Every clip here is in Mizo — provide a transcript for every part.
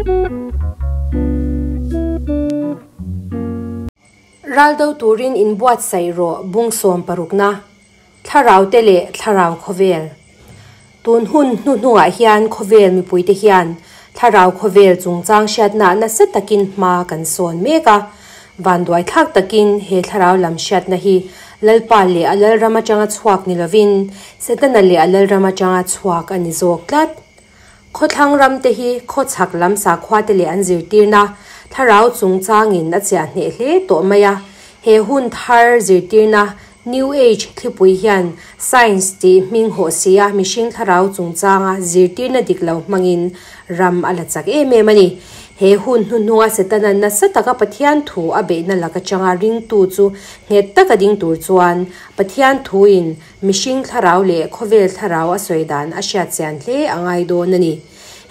Ral do turin inbuatsaih rawh bung sawm parukna, thlarau te leh thlarau khawvel. Tun hun hnuhnungah hian khawvel mipuite hian thlarau khawvel chungchang hriatna nasa takin hma kan sawn mek a. Vanduai thlak takin he thlarau lam hriatna hi Lalpa leh a Lalram atanga chhuak ni lovin Setana leh a Lalram atanga chhuak a ni zawk tlat. Khawthlang ramte hi khawchhak lam sakhuate leh an zirtirna thlarau chungchangin a chiah hneh hle tawh mai a. He hun thar zirtirna New Age thlipui hian Science tih hming hawh si a mihring thlarau chungchanga zirtirna dik lo hmangin ram a la chak em em a ni. He hun hnuhnunga Setana nasa taka Pathian thu a beihna lak atanga ringtu chu nghet taka ding tur chuan Pathian thuin mihring thlarau leh khawvel thlarau a sawi dan a hriat chian hle a ngai dawn a ni.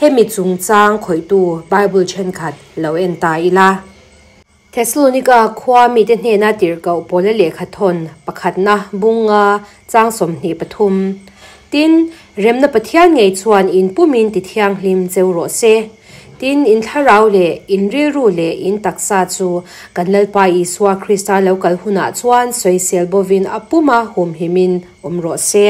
Hemi chungchang khawihtu Bible thenkhat lo en ta ila. Thesalonika khua mite hnena tirhkoh pawla lehkha thawn pakhatna bunga chang 23. Tin, remna Pathian ngei chuan in pumin ti thianghlim cheu rawh se. Tin, in thlarau leh in rilru leh in taksa chu kan Lalpa Isua Krista lo kal hunah chuan sawisel bovin a puma humhimin awm rawh se.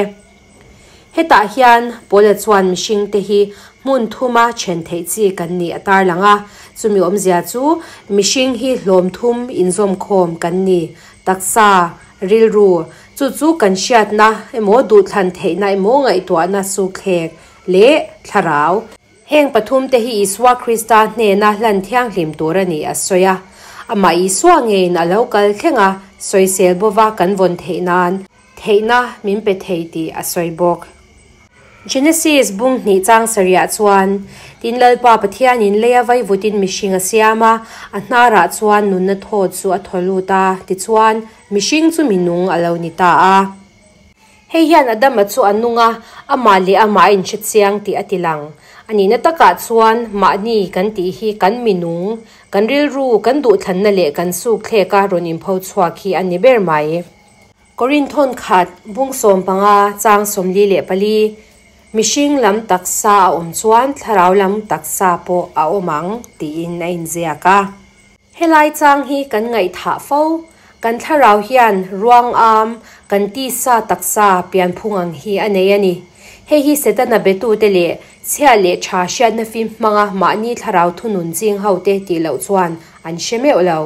Hetah hian Paula chuan mihringte hi hmun thuma then theih chi kan nih a tarlang a, chumi awmzia chu mihring hi hlawm thum inzawmkhawm kan ni, taksa, rilru, chu chu kan hriatna emaw duhthlan theihna emaw ngaihtuahna sukthlek leh thlarau. Heng pathumte hi Isua Krista hnena hlan thianghlim tur a nih a sawi a, amah Isua ngeiin a lo kal thleng a, sawisel bova kan vawn theih nan Theihna min pe thei tih a sawi bawk. Genesis bung hnih chang sarihah chuan, Tin Lalpa Pathianin leia vaivutin mihring a siam a, a hnarah chuan nunna thaw chu a thaw lut a, tichuan, mihring chu mi nung a lo ni ta a. Hei hian Adama chu a nung a, amah leh amah a inhre chiang tih a ti lang. A nihna takah chuan mahni kan tih hi kan mi nung, kan rilru, kan duhthlanna leh kan sukthleka rawn inpho chhuak hi a ni ber mai. Korinthon khat bung 15 chang 44, Mihring lam taksa a awm chuan thlarau lam taksa pawh a awm ang tiin a inziak a. Helai chang hi kan ngaihthah fo, kan thlarau hian ruang am, kan tisa taksa pianphung ang hi a nei a ni. Hei hi Setana betute leh chhia leh tha hriatna fim hmanga mahni thlarau thunun ching hote tih loh chuan an hre meuh lo.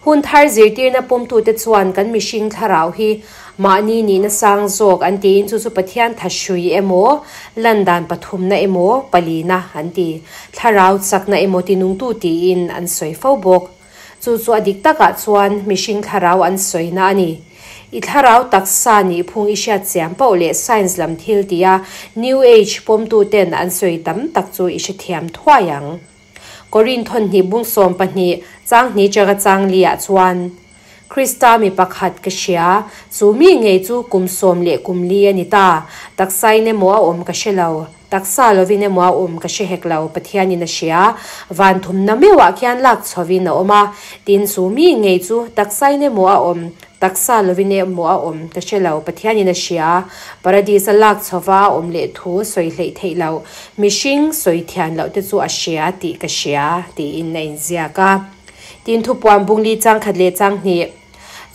Hun thar zirtirna pawmtute chuan kan mihring thlarau hi mahni nihna sang zawk an tiin chu chu Pathian thahrui emaw, lan dan pathumna emaw, palina an ti. Thlarau chakna emaw tinungtu tiin an sawi fo bawk. Chu chu a dik takah chuan mihring thlarau an sawina a ni. I thlarau taksa nih phung i hriat chiam poh leh science lam thil tia New Age pawmtuten an sawi tam tak chu i hrethiam thuai ang. Korin thawnhnih bung 12 chang hnih changa chang liah chuan, Krista mi pakhat ka hria, chu mi ngei chu kum sawm leh kum li a ni ta, taksain emaw a awm ka hre lo, taksa lovin emaw a awm ka hre hek lo, Pathianin a hria, van thumna meuhah khian lak chhovin a awm a, tin chu mi ngei chu taksain emaw a awm, Taksa lovin emaw a awm ka hre lo, Pathianin a hria. Paradis a lak chhova a awm leh thu sawi hleih theih loh, mihring sawi thian loh te chu a hria tih ka hria, tiin a inziak a. Tin thupuan bungli chang khat leh chang hnih.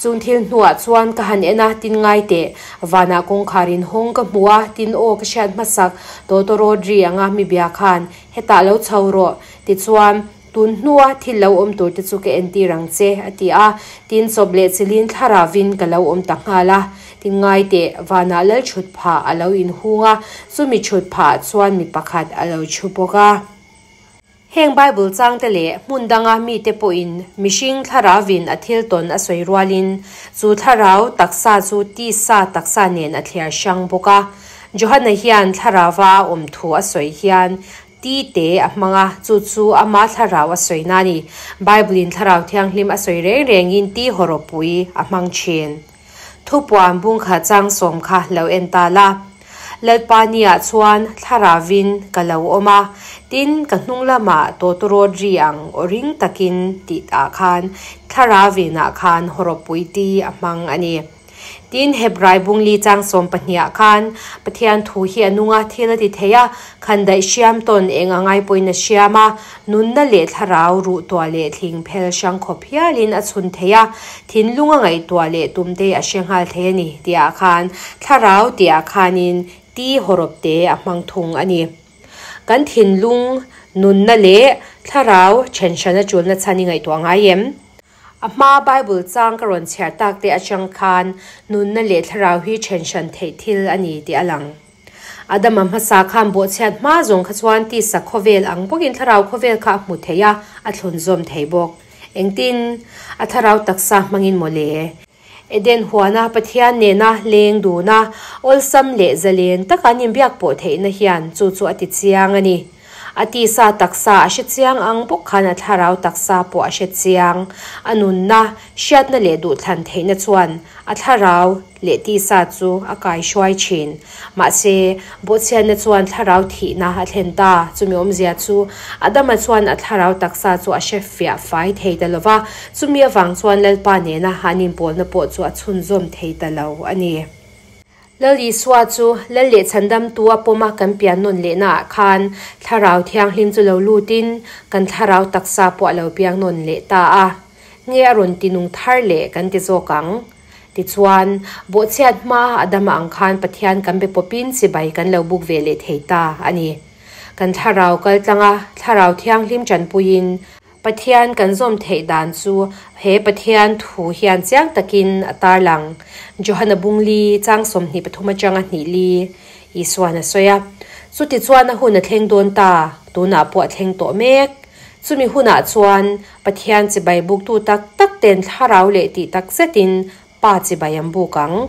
Chung thil hnuah chuan ka han en a, tin ngai teh. Vanah kawngkhar in hawng ka hmu a, tin aw ka hriat hmasak, Tawtawrawt ri anga mi bia khan, hetah lo chho rawh, tichuan, Tun hnua thil lo awm tur te chu ka entir ang che, a ti a. Tin chawp leh chilin thlaravin ka lo awm ta nghal a. Tin ngai teh, vanah lal chhut phah a lo inhung a, chumi chhut phah chuan mi pakhat a lo chhu bawk a. Heng Bible changte leh hmun danga mite pawhin mihring thlaravin a thil tawn a sawi rualin chu thlarau taksa chu tisa taksa nen a thliar hrang bawk a. Johana hian thlarava a awm thu a sawi hian Ti te a hmang a, chu chu ama thlarau a sawi na a ni. Bible-in thlarau thianghlim a sawi reng rengin ti hawrawpui a hmang thin. Thupuan bung kha chang sawm kha lo en ta la. Lalpa nia chuan thlaravin ka lo awm a, tin ka hnung lamah tawtawrawt ri ang aw ring takin tih ah khan thlaravin ah khan hawrawpui ti a hmang a ni. Tin, Hebrai bung li chang 12 ah khan Pathian thu hi a nung a, thil a ti thei a, khandaih hriam tawn eng a ngai pawhin a hriam a, nunna leh thlarau ruh tuah leh thling phel hrang khawp hialin a chhun thei a, thinlung a ngaihtuah leh tum te a hre nghal thei a ni tihah khan thlarau tihah khanin ti hawrawp te a hmang thung a ni. Kan thinlung, nunna leh thlarau then hrana tulna chhan i ngaihtuah ngai em? A hma Bible chang ka rawn chhiar tak te atang khan nunna leh thlarau hi then hran theih thil a ni tih a lang. Adama hmasa khan bawhchhiat hma zawng kha chuan tisa khawvel ang bawkin thlarau khawvel kha a hmu thei a, a thlunzawm thei bawk. Engtin? A thlarau taksa hmangin maw le? Eden huana Pathian nena leng duna awlsam leh zalen taka an inbiak pawh theihna hian chu chu a ti chiang a ni. A tisa taksa a hre chiang ang bawk khan a thlarau taksa pawh a hre chiang. A nunna, hriatna leh duhthlan theihna chuan a thlarau leh tisa chu a kaihruai thin. Mahse, bawhchhiatna chuan thlarau thihna a thlen ta. Chumi awmzia chu Adama chuan a thlarau taksa chu a hre fiah fai thei ta lo va, chumi avang chuan Lalpa nena an inpawlna pawh chu a chhunzawm thei ta lo a ni. Lal Isua chu Lal leh Chhandamtu a pawma kan pian nawn lehna ah khan Thlarau Thianghlim chu lo lutin kan thlarau taksa pawh a lo piang nawn leh ta a. Nge a rawn ti nung thar leh kan ti zawk ang? Tichuan, bawhchhiat hma Adama ang khan Pathian kan be pawpin chibai kan lo buk ve leh thei ta a ni. Kan thlarau kaltlanga Thlarau Thianghlim tanpuiin Pathian kan zawm theih dan chu he Pathian thu hian chiang takin a tarlang. Johana bungli chang 23 atanga hnih li Isuan a sawi a. Chuti chuan a hun a thleng dawn ta, tunah pawh a thleng tawh mek. Chumi hunah chuan Pathian chibai buktu tak tak ten thlarau leh tih tak zetin Pa chibai an buk ang.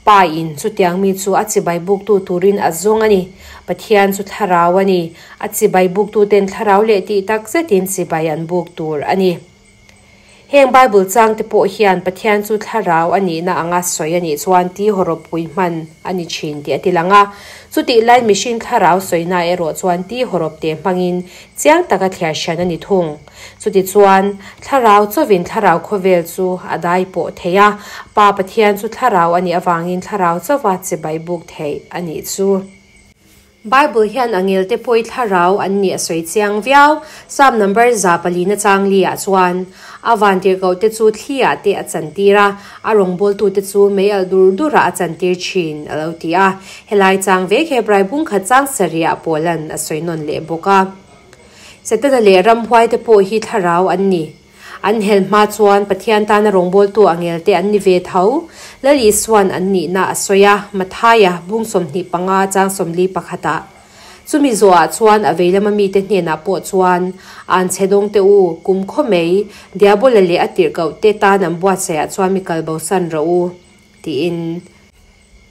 Pa in chutiang mi chu a chibai buktu turin a zawng a ni. Pathian chu thlarau a ni. A chibai buktuten thlarau leh tih tak zetin chibai an buk tur a ni. Heng Bible changte pawh hian Pathian chu thlarau a nihna anga sawi a nih chuan ti hawrawppui hman a ni thin tih a ti lang a. Chutih lai mihring thlarau sawina erawh chuan ti hawrawpte hmangin chiang taka thliar hran a ni thung. Chutichuan, thlarau chawin thlarau khawvel chu a dai pawh thei a, Pa Pathian chu thlarau a nih avangin thlarau chauva chibai buk theih a nih chu. Bible hian angelte pawi thlarau an nih a sawi chiang viau. Psalm number 400 na chang li ah chuan, A vantirhkohte chu thli ah te a chantir a, a rawngbawltute chu mei alh dur dur ah a chantir thin, a lo ti a. Helai chang vek Hebrai bung khat chang sarih ah Paula'n a sawi nawn leh bawk a. Setana leh ramhuaite pawh hi thlarau an ni. An hel hma chuan Pathian tana rawngbawltu angelte an ni ve tho. Lal Isua'n an nihna a sawi a, Mathaia bung 25 chang 41 ah. Chumi zawhah chuan a vei lama mite hnenah pawh chuan, Anchhe dawngte u, kum khaw mai, Diabola leh a tirhkohte tan an buatsaihah chuan mi kalbosan rawh u, tiin.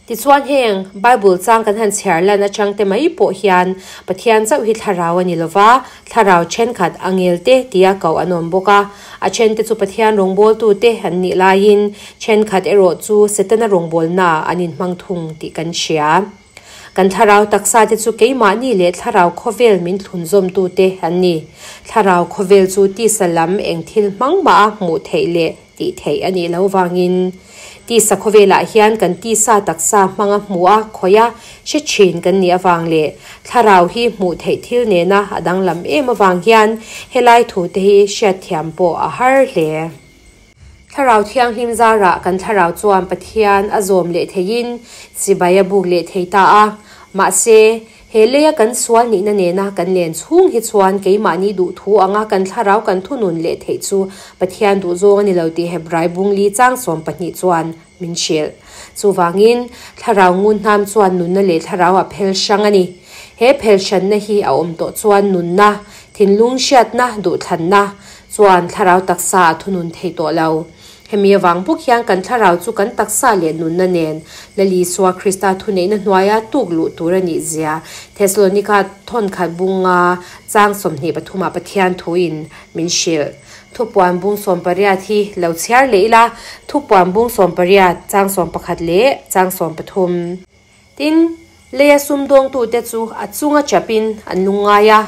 Tichuan heng Bible chang kan han chhiar lan atang te mai pawh hian Pathian chauh hi thlarau a ni lova, thlarau thenkhat angel te tia koh an awm bawk a. A then te chu Pathian rawngbawltu te an nih laiin thenkhat erawh chu Setana rawngbawlna an inhmang thung tih kan hria. Kan thlarau taksa te chu keimahni leh thlarau khawvel min thlunzawmtu te an ni. Thlarau khawvel chu tisa lam eng thil hmang mah a hmuh theih leh tih theih a nih loh vangin tisa khawvelah hian kan tisa taksa hmanga hmuh a, khawih a, hre thin kan nih avang leh thlarau hi hmuh theih thil nena a danglam em avang hian helai thute hi hriatthiam pawh a har hle. Thlarau Thianghlim zarah kan thlarau chuan Pathian a zawm leh theiin chibai a buk leh thei ta a, mahse, He leia kan sual nihna nena kan len chhung hi chuan keimahni duh thu anga kan thlarau kan thunun leh theih chu Pathian duhzawng a ni lo tih Hebrai bungli chang 12 chuan min hrilh. Chuvangin, thlarau ngun hnam chuan nunna leh thlarau a phel hrang a ni. He phel hranna hi a awm tawh chuan nunna, thinlung hriatna, duhthlanna, chuan thlarau taksa a thunun thei tawh lo. Hemi avang bawk hian kan thlarau chu kan taksa leh nunna nen Lal Isua Krista thuneihna hnuaia tuk luh tur a nih zia Thesalonika thawnkhat bunga chang 23 ah Pathian thuin min hrilh. Thupuan bung 18 hi lo chhiar leh ila, Thupuan bung 18 chang 11 leh chang 13. Tin, leia sumdawngtute chu a chunga chapin an lungngai a,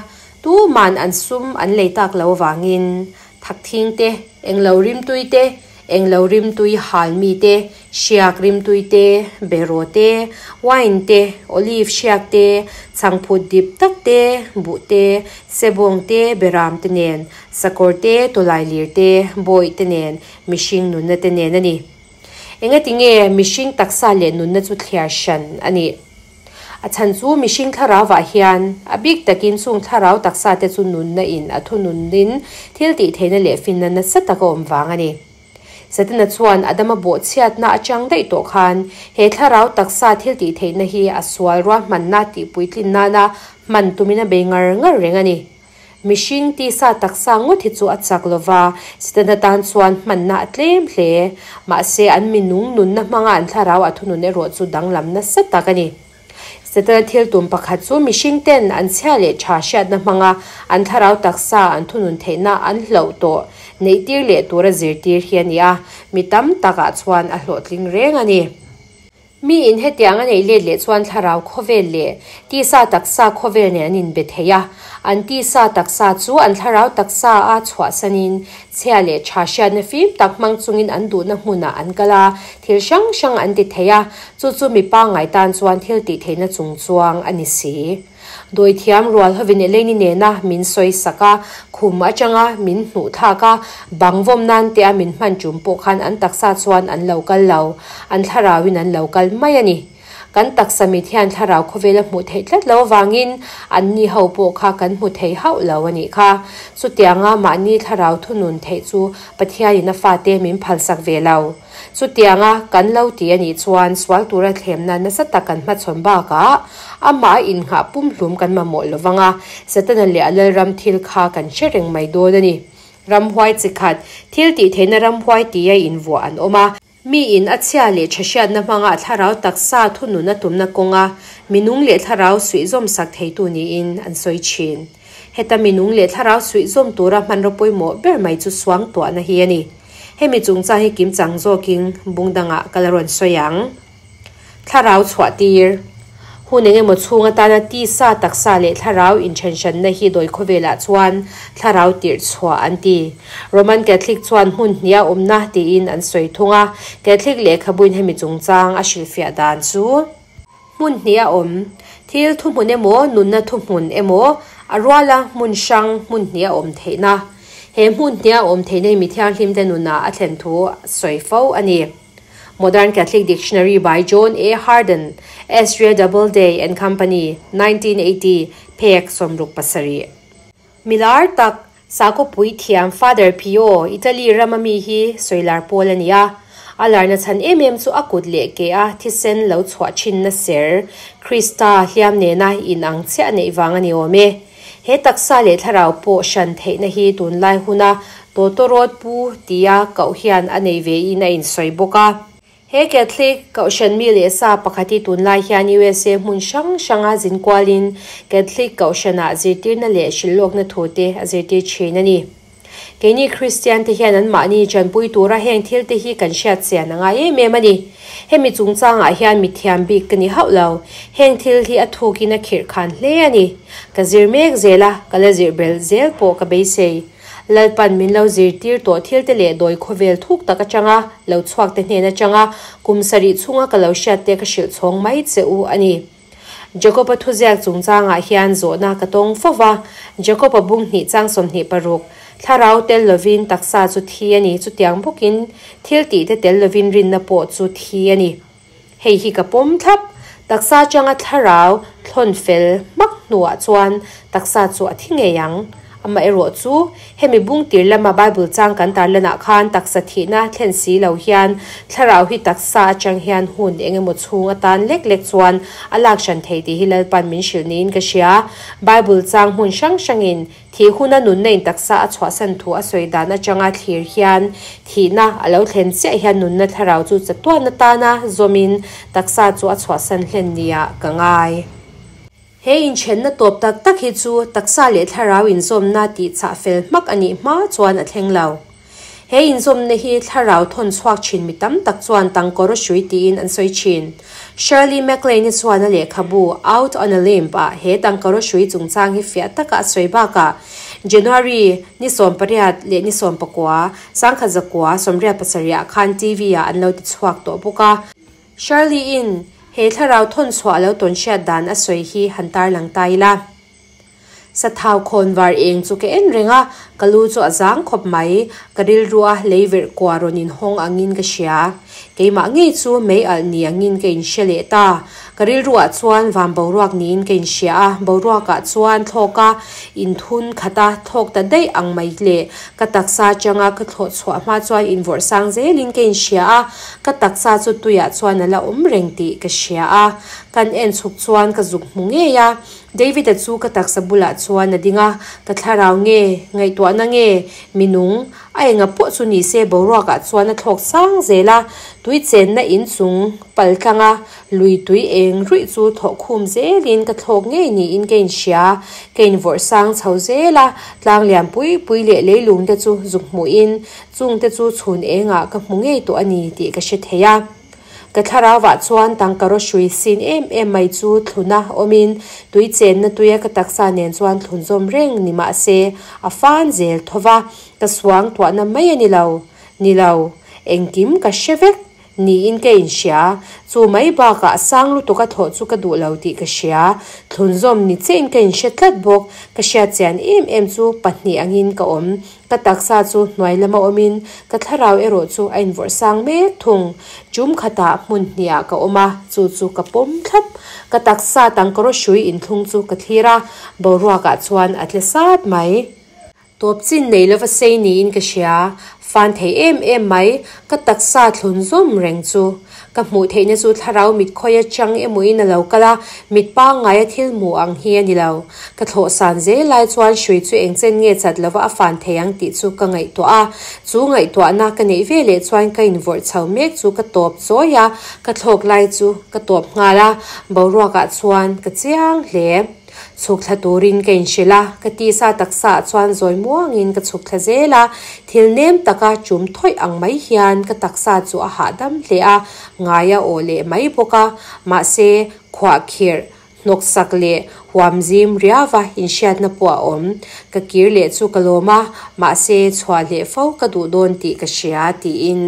tuman an sum an lei tak lo vangin thakthing te, englo rimtui te, Englo rimtui hal mi te, hriak rimtui te, beraw te, wine te, olive hriak te, chhangphut dip tak te, buh te, sebawng te, beram te nen, sakawr te, tawlailir te, bawih te nen, mihring nunna te nen a ni. Engatinge mihring taksa leh nunna chu thliar hran a nih? A chhan chu mihring thlarauah hian a bik takin chung thlarau taksa te chu nunna in a thununin thil tih theihna leh finna nasa tak a awm vang a ni. Setana chuan Adama bawhchhiatna atang daih tawh khan he thlarau taksa thil tih theihna hi a sual ruahmanna tih puitlin nana hman tumin a bei ngar ngar reng a ni. Mihring tisa taksa ngawt hi chu a chak lo va, Setana tan chuan hmanna a tlem hle. Mahse, an minung nunna hmanga an thlarau a thunun erawh chu danglam nasa tak a ni. Setana thil tum pakhat chu mihring ten an chhia leh tha hriatna hmanga an thlarau taksa an thunun theihna an hloh tawh neihtir leh tura zirtir hi a ni a, mi tam takah chuan a hlawhtling reng a ni. Mi in hetiang a neih let leh chuan thlarau khawvel leh tisa taksa khawvel nen an inbe thei a. An tisa taksa chu an thlarau taksa a chhuahsanin chhia leh tha hriatna fim tak hmang chungin an duhna hmunah an kal a, thil hrang hrang an ti thei a, chu chu mi pangngai tan chuan thil tih theihna chungchuang a ni si. Dawithiam rual hovin Eleni nena min sawisak a, khum atanga min hnuh thlak a, bang vawm nan te a min hman tum pawh khan an taksa chuan an lo kal lo, an thlarauin an lo kal mai a ni. Kan taksa mit hian thlarau khawvel a hmuh theih tlat lo avangin anni ho pawh kha kan hmu thei hauh lo a nih kha. Chutianga mahni thlarau thunun theih chu Pathianin a fate min phalsak ve lo. Chutianga kan lo ti a nih chuan sual tura thlemna nasa tak kan hmachhawn bakah amah a innghah pumhlum kan mamawh lo vang a, Setana leh a lalram thil kha kan hre reng mai dawn a ni. Ramhuai chi khat, thil tih theihna ramhuai tia invuah an awm a. Miin a chhia leh tha hriatna hmanga a thlarau taksa thunun a tumna kawnga minung leh thlarau suihzawm sak theitu niin an sawi thin. Heta minung leh thlarau suihzawm tura hmanraw pawimawh ber mai chu suangtuahna hi a ni. Hemi chungchang hi kimchang zawkin bung dangah ka la rawn sawi ang. Thlarau chhuah tir. Hun eng emaw chhung atana tisa, taksa leh thlarau inthenhranna hi dawi khawvelah chuan thlarau tirh chhuah an ti. Roman Catholic chuan hmun hnih a awmna tiin an sawi thung a, Catholic lehkhabuin hemi chungchang a hrilhfiah dan chu. Hmun hnih a awm. Thil thuhmun emaw, nunna thuhmun emaw, a ruala hmun hrang hmun hnih a awm theihna. He hmun hnih a awm theihna hi mi thianghlimte nunah a thlen thu sawi fo a ni. Modern Catholic Dictionary by John A. Harden, Ezra Doubleday and Company, 1980, phek 67. Milar tak, Sakhaw puithiam Father Pio, Italy rama mi hi sawilar pawl a ni a. A larna chhan em em chu a kut leh ke a thisen lo chhuah thinna ser, Krista hliam nena inang chiah neih vang a ni awm e. He taksa leh thlarau pawh hran theihna hi tunlai huna tawtawrawt pu tia koh hian a nei vein a insawi bawk a. He Catholic Kohhran mi leh sa pakhat hi tunlai hian USA hmun hrang hranga zin kualin Catholic Kohhranah zirtirna leh hrilhlawkna thute a zirtir thin a ni. Keini Kristian te hian anmahni chanpui tura heng thil te hi kan hriat chian a ngai em em a ni. Hemi chungchangah hian mithiam bik ka ni hauh lo. Heng thil hi a thukin a khirh khan hle a ni. Ka zir mek zel a, ka la zirh belh zel pawh ka beisei. Lalpan min lo zirtir tawh thil te leh dawi khawvel thuk tak atanga lo chhuak te hnen atanga kum sarih chhunga ka lo hriat te ka hrilh chhawng mai che u a ni. Jakob-a thuziak chungchangah hian zawhna ka tawng fo va, Jakob-a bung hnih chang 26, Thlarau tel lovin taksa chu thi a ni, chutiang bawkin thil tih te tel lovin rinna pawh chu thi a ni. Hei hi ka pawm thlap, taksa atanga thlarau thlawn fel hmak hnuah chuan taksa chu a thi ngei ang. Amaherawh chu, hemi bung tir lama Bible chang kan tarlanah khan taksa thihna thlen si lo hian thlarau hi taksa atang hian hun eng emaw chhung atan lek lek chuan a lak hran thei tih hi Lalpan min hrilh niin ka hria. Bible chang hmun hrang hrangin Thih huna nunna in taksa a chhuahsan thu a sawi dan atanga thlir hian thihna a lo thlen chiah hian nunna thlarau chu chatuan atana zawmin taksa chu a chhuahsan hlen nia ka ngai. He inthenna tawp tak tak hi chu taksa leh thlarau inzawmna tih chah fel hmak a nih hma chuan a thleng lo. He inzawmna hi thlarau thawn chhuak thin mi tam tak chuan tangkawr hrui tiin an sawi thin. Shirley MacLaine chuan a lehkhabu Out on a Limb ah he tangkawr hrui chungchang hi fiah taka a sawi bakah, January ni 18 leh ni 19, 1987 ah khan TV ah an lo ti chhuak tawh bawk a. Shirley-in he thlarau thawn chhuah lo tawn hriat dan a sawi hi han tarlang ta ila. Sathau khawn var eng chu ka en reng a, ka lu chu a zang khawp mai. Ka rilru a lei verh kua rawn inhawng angin ka hria. Keimah ngei chu mei alh ni angin ka inhre leh ta. Ka rilruah chuan van boruak niin ka inhria a, boruakah chuan thlawk a inthun khat a, thlawk ta daih ang mai le. Ka taksa atanga ka thlawh chhuah hma chuan invawrh sang zelin ka inhria a, ka taksa chu tuiah chuan a la awm reng tih ka hria a. Kan en chhuk chuan ka zuk hmu ngei a, David-a chu ka taksa bulah chuan a ding a, ka thlarau nge, ngaihtuahna nge, minung, a enga pawh chu ni se boruakah chuan a thlawk sang zel a, tui chenna inchung pal tlanga lui tui eng ruih chu thawh khum zelin ka thlawk ngei niin ka inhria, ka invawrh sang chho zel a, tlang lian pui pui leh leilung te chu zuk hmuhin chungte chu chhun engah ka hmu ngei tawh a ni tih ka hre thei a. Ka thlarauah chuan tangka rawhrui sin em em mai chu thluna awmin tui chenna tuia ka taksa nen chuan thlun zawm reng ni mah se a fan zel tho va, ka suang tuahna mai a ni lo. Ni lo, engkim ka hre vek niin ka inhria. Chu mai bakah sang lutuk a thawh chu ka duh lo tih ka hria. Thlun zawm ni chiahin ka inhre tlat bawk. Ka hriat chian em em chu pahnih angin ka awm. Ka taksa chu hnuai lama awmin ka thlarau erawh chu a invawrh sang mek thung. Chum khatah hmun hniah ka awm a, chu chu ka pawm thlap. Ka taksa tangkaraw hrui inthlung chu ka thlir a, boruakah chuan a tle sat mai. Tawp chin nei lova sei niin ka hria, fan thei em em mai, ka taksa thlun zawm reng chu. Ka hmuh theihna chu thlarau mit khawi atang emawin a lo kal a, mit pangngaia thil hmuh ang hi a ni lo. Ka thlawh san zel lai chuan hrui chu engchen nge chat lova a fan thei ang tih chu ka ngaihtuah a. Chu ngaihtuahna ka neih ve leh chuan ka invawrh chho mek chu ka tawp chawi a, ka thlawk lai chu ka tawp nghal a, boruakah chuan ka chiang hle. Chhuk thla turin ka inhrilh a, ka tisa taksaah chuan zawi muangin ka chhuk thla zel a, thil nem taka chum thawih ang mai hian ka taksa chu a hahdam hle a, ngai a aw leh mai bawk a, mahse, khuahkhirh, hnawksak leh huam zim riava inhriatna pawh a awm. Ka kir leh chu ka lawm a, mahse, chhuah leh fo ka duh dawn tih ka hria, tiin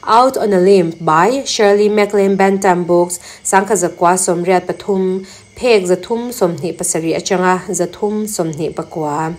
Out on a Limb by Shirley MacLaine Bantam Books, 1983, Phek 327 atanga 329.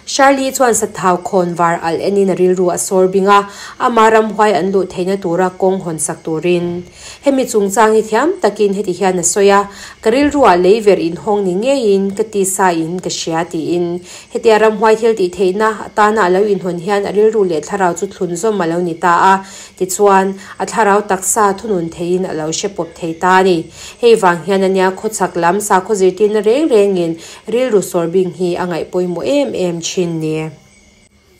Shirley chuan sathau khawn var alh enin a rilru a sawr bing a, ama ramhuai an luh theihna tura kawng hawn sak turin. Hemi chungchang hi thiam takin heti hian a sawi a, Ka rilruah lei ver inhawng ni ngeiin ka tisa in ka hria tiin. Hetia ramhuai thil tih theihna atana a lo inhawn hian a rilru leh thlarau chu thlun zawm a lo ni ta a, Tichuan, a thlarau taksa thunun theiin a lo hre pawp thei ta a ni. Hei vang hian ania khawchhak lam sakhaw zirtirna reng rengin rilru sawrbing hi a ngaih pawimawh em em thin ni.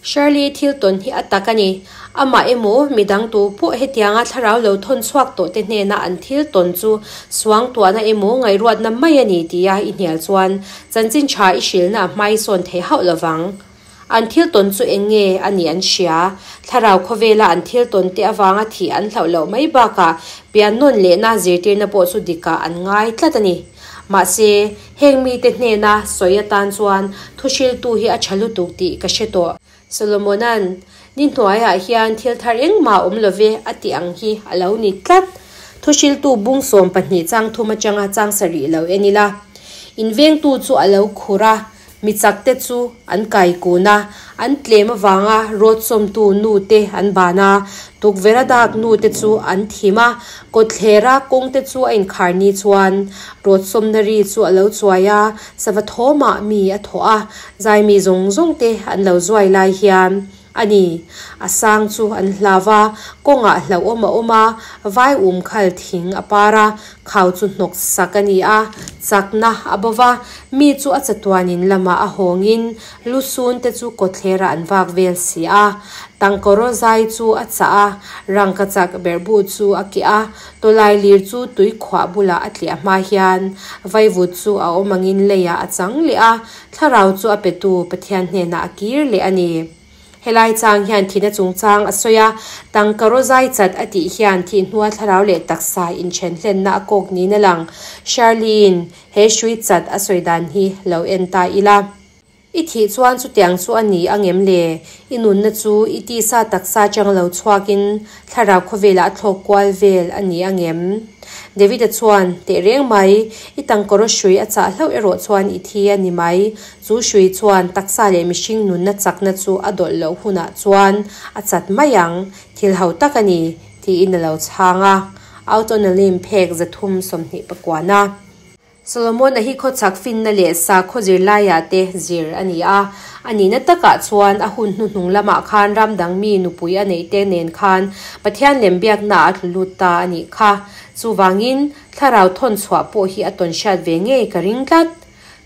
Shirley thil tawn hi a tak a ni. Amah emaw midang tu pawh hetianga thlarau lo thawn chhuak tawh te hnena an thil tawn chu suangtuahna emaw ngaihruatna mai a ni tia i hnial chuan chanchin tha i hrilhna a hmai sawn thei hauh lovang. An thil tawn chu eng nge a nih an hria. Thlarau khawvela an thil tawn te avanga thih an hlauh loh mai bakah pian nawn lehna zirtirna pawh chu dikah an ngai tlat a ni. Mahse, heng mite hnena sawi atan chuan thuhriltu hi a tha lutuk tih ka hre tawh. Solomona'n, Ni hnuaiah hian thil thar engmah awm love a tih ang hi a lo ni tlat. Thuhriltu bung 12 chang thum atanga chang sarih lo en ila. Invengtu chu a lo khur a, Mi chakte chu an kai kun a, an tlem avanga rawt sawmtu nute an ban a, tukverha dak nute chu an thim a, kawtthlera kawngte chu a inkhar ni chuan rawt sawmna ri chu a lo chuai a, sava thawmah mi a thawh a, zaimi zawng zawngte an lo zuai lai hian A ni, a sang chu an hlau va, kawngah hlauhawm a awm a, vai um khal thing a par a, khau chu hnawk sak a ni a, chakna a bo va, mi chu a chatuanin lamah a hawngin lusun te chu kawtthlerah an vak vel si a. Tangkawraw zai chu a chah a, rangkachak berhbu chu a keh a, tawlai lir chu tui khuah bulah a tliah hma hian vaivut chu a awm angin leiah a chang leh a, Thlarau chu a petu Pathian hnenah a kir leh a ni. Helai chang hian thihna chungchang a sawi a, tangka rawzai chat a tih hian thih hnua thlarau leh taksa inthen hlenna a kawk niin a lang. Shirley-in he hrui chat a sawi dan hi lo en ta ila. I thih chuan chutiang chu a ni ang em le? I nunna chu i tisa taksa atanga lo chhuakin thlarau khawvelah a thlawk kual vel a ni ang em? David-a chuan, Tehreng mai, i tangkawraw hrui a chah hlauh erawh chuan i thi a ni mai. Chu hrui chuan taksa leh mihring nunna chakna chu a dawlh loh hunah chuan a chat mai ang, thil ho tak a ni, tiin a lo chhang a. Out on a limb phek 329. Solomon-a hi khawchhak finna leh sakhaw zirlaiah te zir a ni a. A nihna takah chuan a hun hnuhnung lamah khan ram dang mi nupui a neih te nen khan Pathian lem biaknaah a tlu lut ta a nih kha. Chuvangin, thlarau thawn chhuah pawh hi a tawn hriat ve ngei ka ring tlat.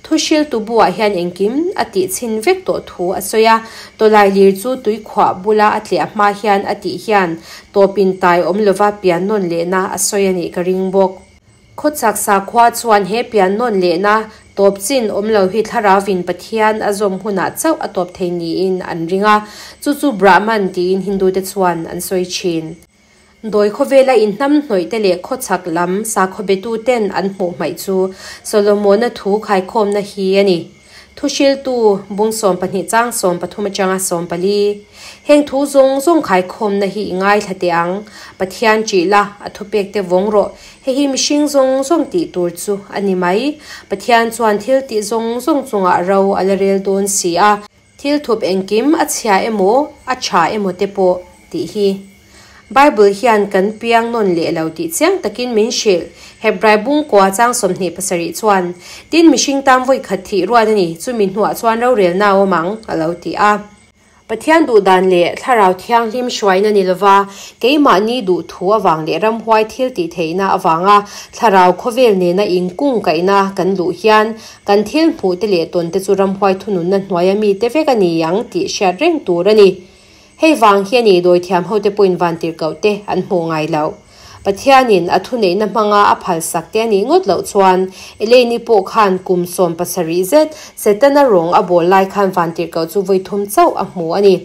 Thuhriltu buah hian engkim a tih chhin vek tawh thu a sawi a, tawlailir chu tuikhuah bula a tliah hma hian a tih hian tawpin tai awm lova pian nawn lehna a sawi a nih ka ring bawk. Khawchhak sakhua chuan he pian nawn lehna tawp chin awm lo hi Thlarauvin Pathian a zawm hunah chauh a tawp thei niin an ring a, chu chu Brahman tiin Hindute chuan an sawi thin. Dawi khawvela inhnamhnawih te leh khawchhak lam sakhaw betuten an hmuh hmaih chu Solomona thu khaikhawmna hi a ni. Thuhriltu, bung 12 chang 13 atanga 14. Heng thu zawng zawng khaikhawmna hi i ngaithla teh ang. Pathian ṭih la, a thupek te vawng rawh. Hei hi mihring zawng zawng tih tur chu a ni mai. Pathian chuan thil tih zawng zawng chungah ro a la rel dawn si a. Thil thup engkim a chhia emaw, a tha emaw te pawh tih hi Bible hian kan piang nawn leh lo tih chiang takin min hrilh. Hebrai bungkua chang 27 chuan, Tin mihring tan vawi khat thih ruat a ni, chumi hnuah chuan rorelna a awm ang, a lo ti a. Pathian duhdan leh Thlarau Thianghlim hruaina ni lova, keimahni duh thu avang leh ramhuai thil tih theihna avanga Thlarau khawvel nena inkungkaihna kan luh hian kan thil hmuh te leh tawn te chu ramhuai thununna hnuaia mite vek a ni ang tih hriat reng tur a ni. Hei vang hi a ni dawithiam hote pawhin vantirhkoh te an hmuh ngai loh. Pathianin a thuneihna hmanga a phalsak te a nih ngawt loh chuan Elaine-i pawh khan kum 17 zet Setana rawng a bawl lai khan vantirhkoh chu vawi thum chauh a hmu a ni.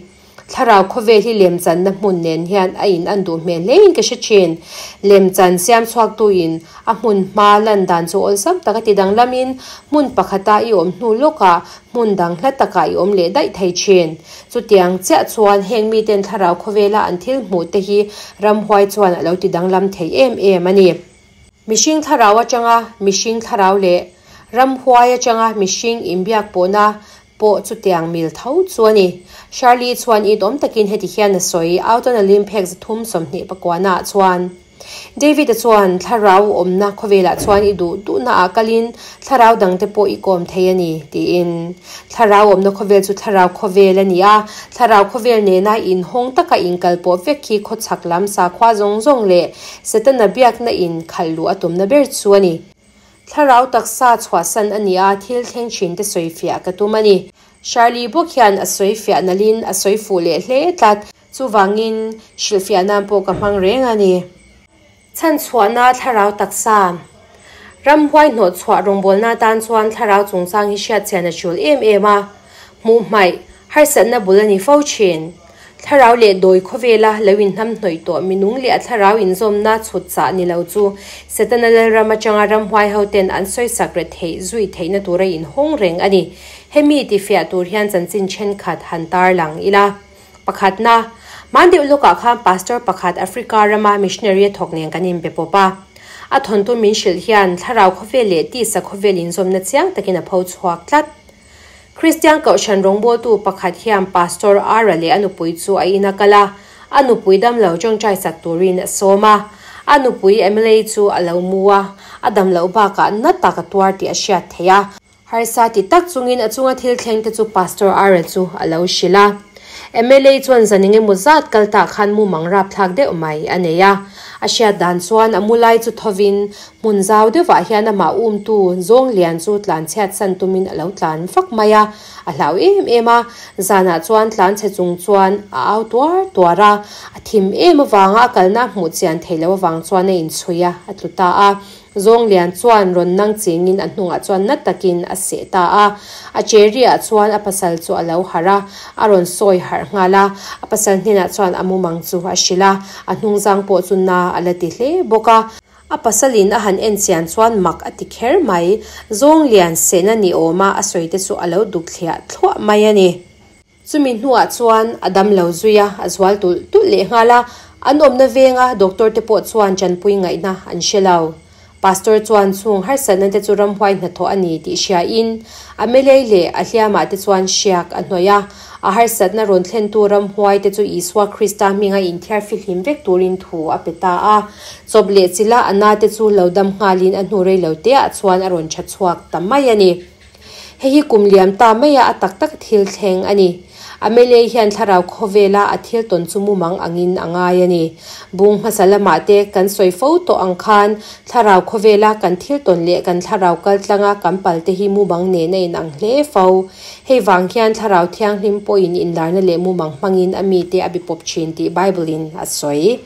Thlarau khawvel hi lemchanna hmun nen hian a in an duh hmel hlein ka hre thin. Lemchan siam chhuaktuin a hmun hma lan dan chu awlsam taka ti danglamin hmun pakhata i awm hnu lawkah hmun dang hla takah i awm leh daih thei thin. Chutiang chiah chuan heng miten thlarau khawvela an thil hmuh te hi ramhuai chuan a lo ti danglam thei em em a ni. Mihring thlarau atanga mihring thlarau leh ramhuai atanga mihring inbiak pawhna pawh chutiang mil tho chu a ni. Shirley chuan itawm takin heti hian a sawi, Out on a limb phek 329 ah chuan. David-a chuan, Thlarau awmna khawvelah chuan i duh duhnaah kalin thlarau dangte pawh i kawm thei a ni, tiin. Thlarau awmna khawvel chu thlarau khawvel a ni a, thlarau khawvel nena inhawng taka inkalpawh vek hi khawchhak lam sakhua zawng zawng leh Setana biakna in khalh luh a tumna ber chu a ni. Thlarau taksa chhuahsan a ni a, thil thleng thinte sawifiah ka tum a ni. Shirley bawk hian a sawifiah nalhin a sawi fuh leh hle tlat. Chuvangin, hrilhfiah nan pawh ka hmang reng a ni. Chhanchhuahna thlarau taksa. Ramhuai hnawhchhuah rawngbawlna atan chuan thlarau chungchang hi hriatchian a tul em em a. Hmuh hmaih, harsatna bul a ni fo thin. Thlarau leh dawi khawvela lo inhnamhnawih tawh minung leh a thlarau inzawmna chhut chah ni lo chu Setana lalram atanga ramhuai hoten an sawisak re theih zui theihna tura inhawng reng a ni. Hemi tifiah tur hian chanchin thenkhat han tarlang ila. Pakhatna, hman deuh lawkah khan Pastor pakhat Africa rama missionary a thawk nen kan inbe pawp a. A thawntu min hrilh hian thlarau khawvel leh tisa khawvel inzawmna chiang takin a pho chhuak tlat. Kristian Kohhran rawngbawltu pakhat hian Pastor Ara leh a nupui chu a in a kal a, a nupui damlo tawngtai sak turin a sawm a. A nupui Emily chu a lo mu a, a damloh bakah na tak a tuar tih a hriat theih a. Harsa ti tak chungin a chunga thil thleng te chu Pastor Ara chu a lo hrilh a. Mla chuan zan eng emaw zat kal tah khan mumang rapthlak deuh mai a nei a. A hriat dan chuan a mu lai chu thovin hmun zau deuhah hian amah umtu zawng lian chu tlan chhiat san tumin a lo tlan vak mai a. A hlau em em a, zanah chuan tlan chhe chung chuan a au tuar tuar a. A thim em avanga a kalna a hmuh chian theih loh avang chuan a inchhui a, a tlu ta a. Zawnglian chuan rawn nang chingin a hnungah chuan na takin a seh ta a. A cherry-ah chuan a pasal chu a lo harh a, a rawn sawi harh nghal a. A pasal hnenah chuan a mumang chu a hrilh a, a hnungzang pawh chu na a la ti hle bawk a. A pasalin a han en chian chuan mak a ti kher mai, zawng lian sehna ni awma a sawi te chu a lo duk thliah thluah mai a ni. Chumi hnuah chuan a dam lo zui a, a zual tulh tulh leh nghal a, an awmna venga doctor te pawh chuan tanpui ngaihna an hre lo. Pastor chuan chung harsatna te chu ramhuai hnathawh a ni tih hriain a melei leh a hliamah te chuan hriak a hnawih a. A harsatna rawn thlentu ramhuai te chu Isua Krista hminga inthiar fihlim vek turin thu a pe ta a. Chawp leh chila a na te chu lo dam nghalin a hnu rei lo teah chuan a rawn tha chhuak ta mai a ni. Hei hi kum liam ta maia a tak tak thil thleng a ni. Amelie hian thlarau khawvela a thil tawn chu mumang angin a ngai a ni. Bung hmasa lamah te kan sawi fo tawh ang khan thlarau khawvela kan thil tawn leh kan thlarau kal tlanga kan pal te hi mumang nen a inang hle fo. Hei vang hian thlarau thianghlim pawhin inlarna leh mumang hmangin a mite a bipawp thin tih Bible-in a sawi.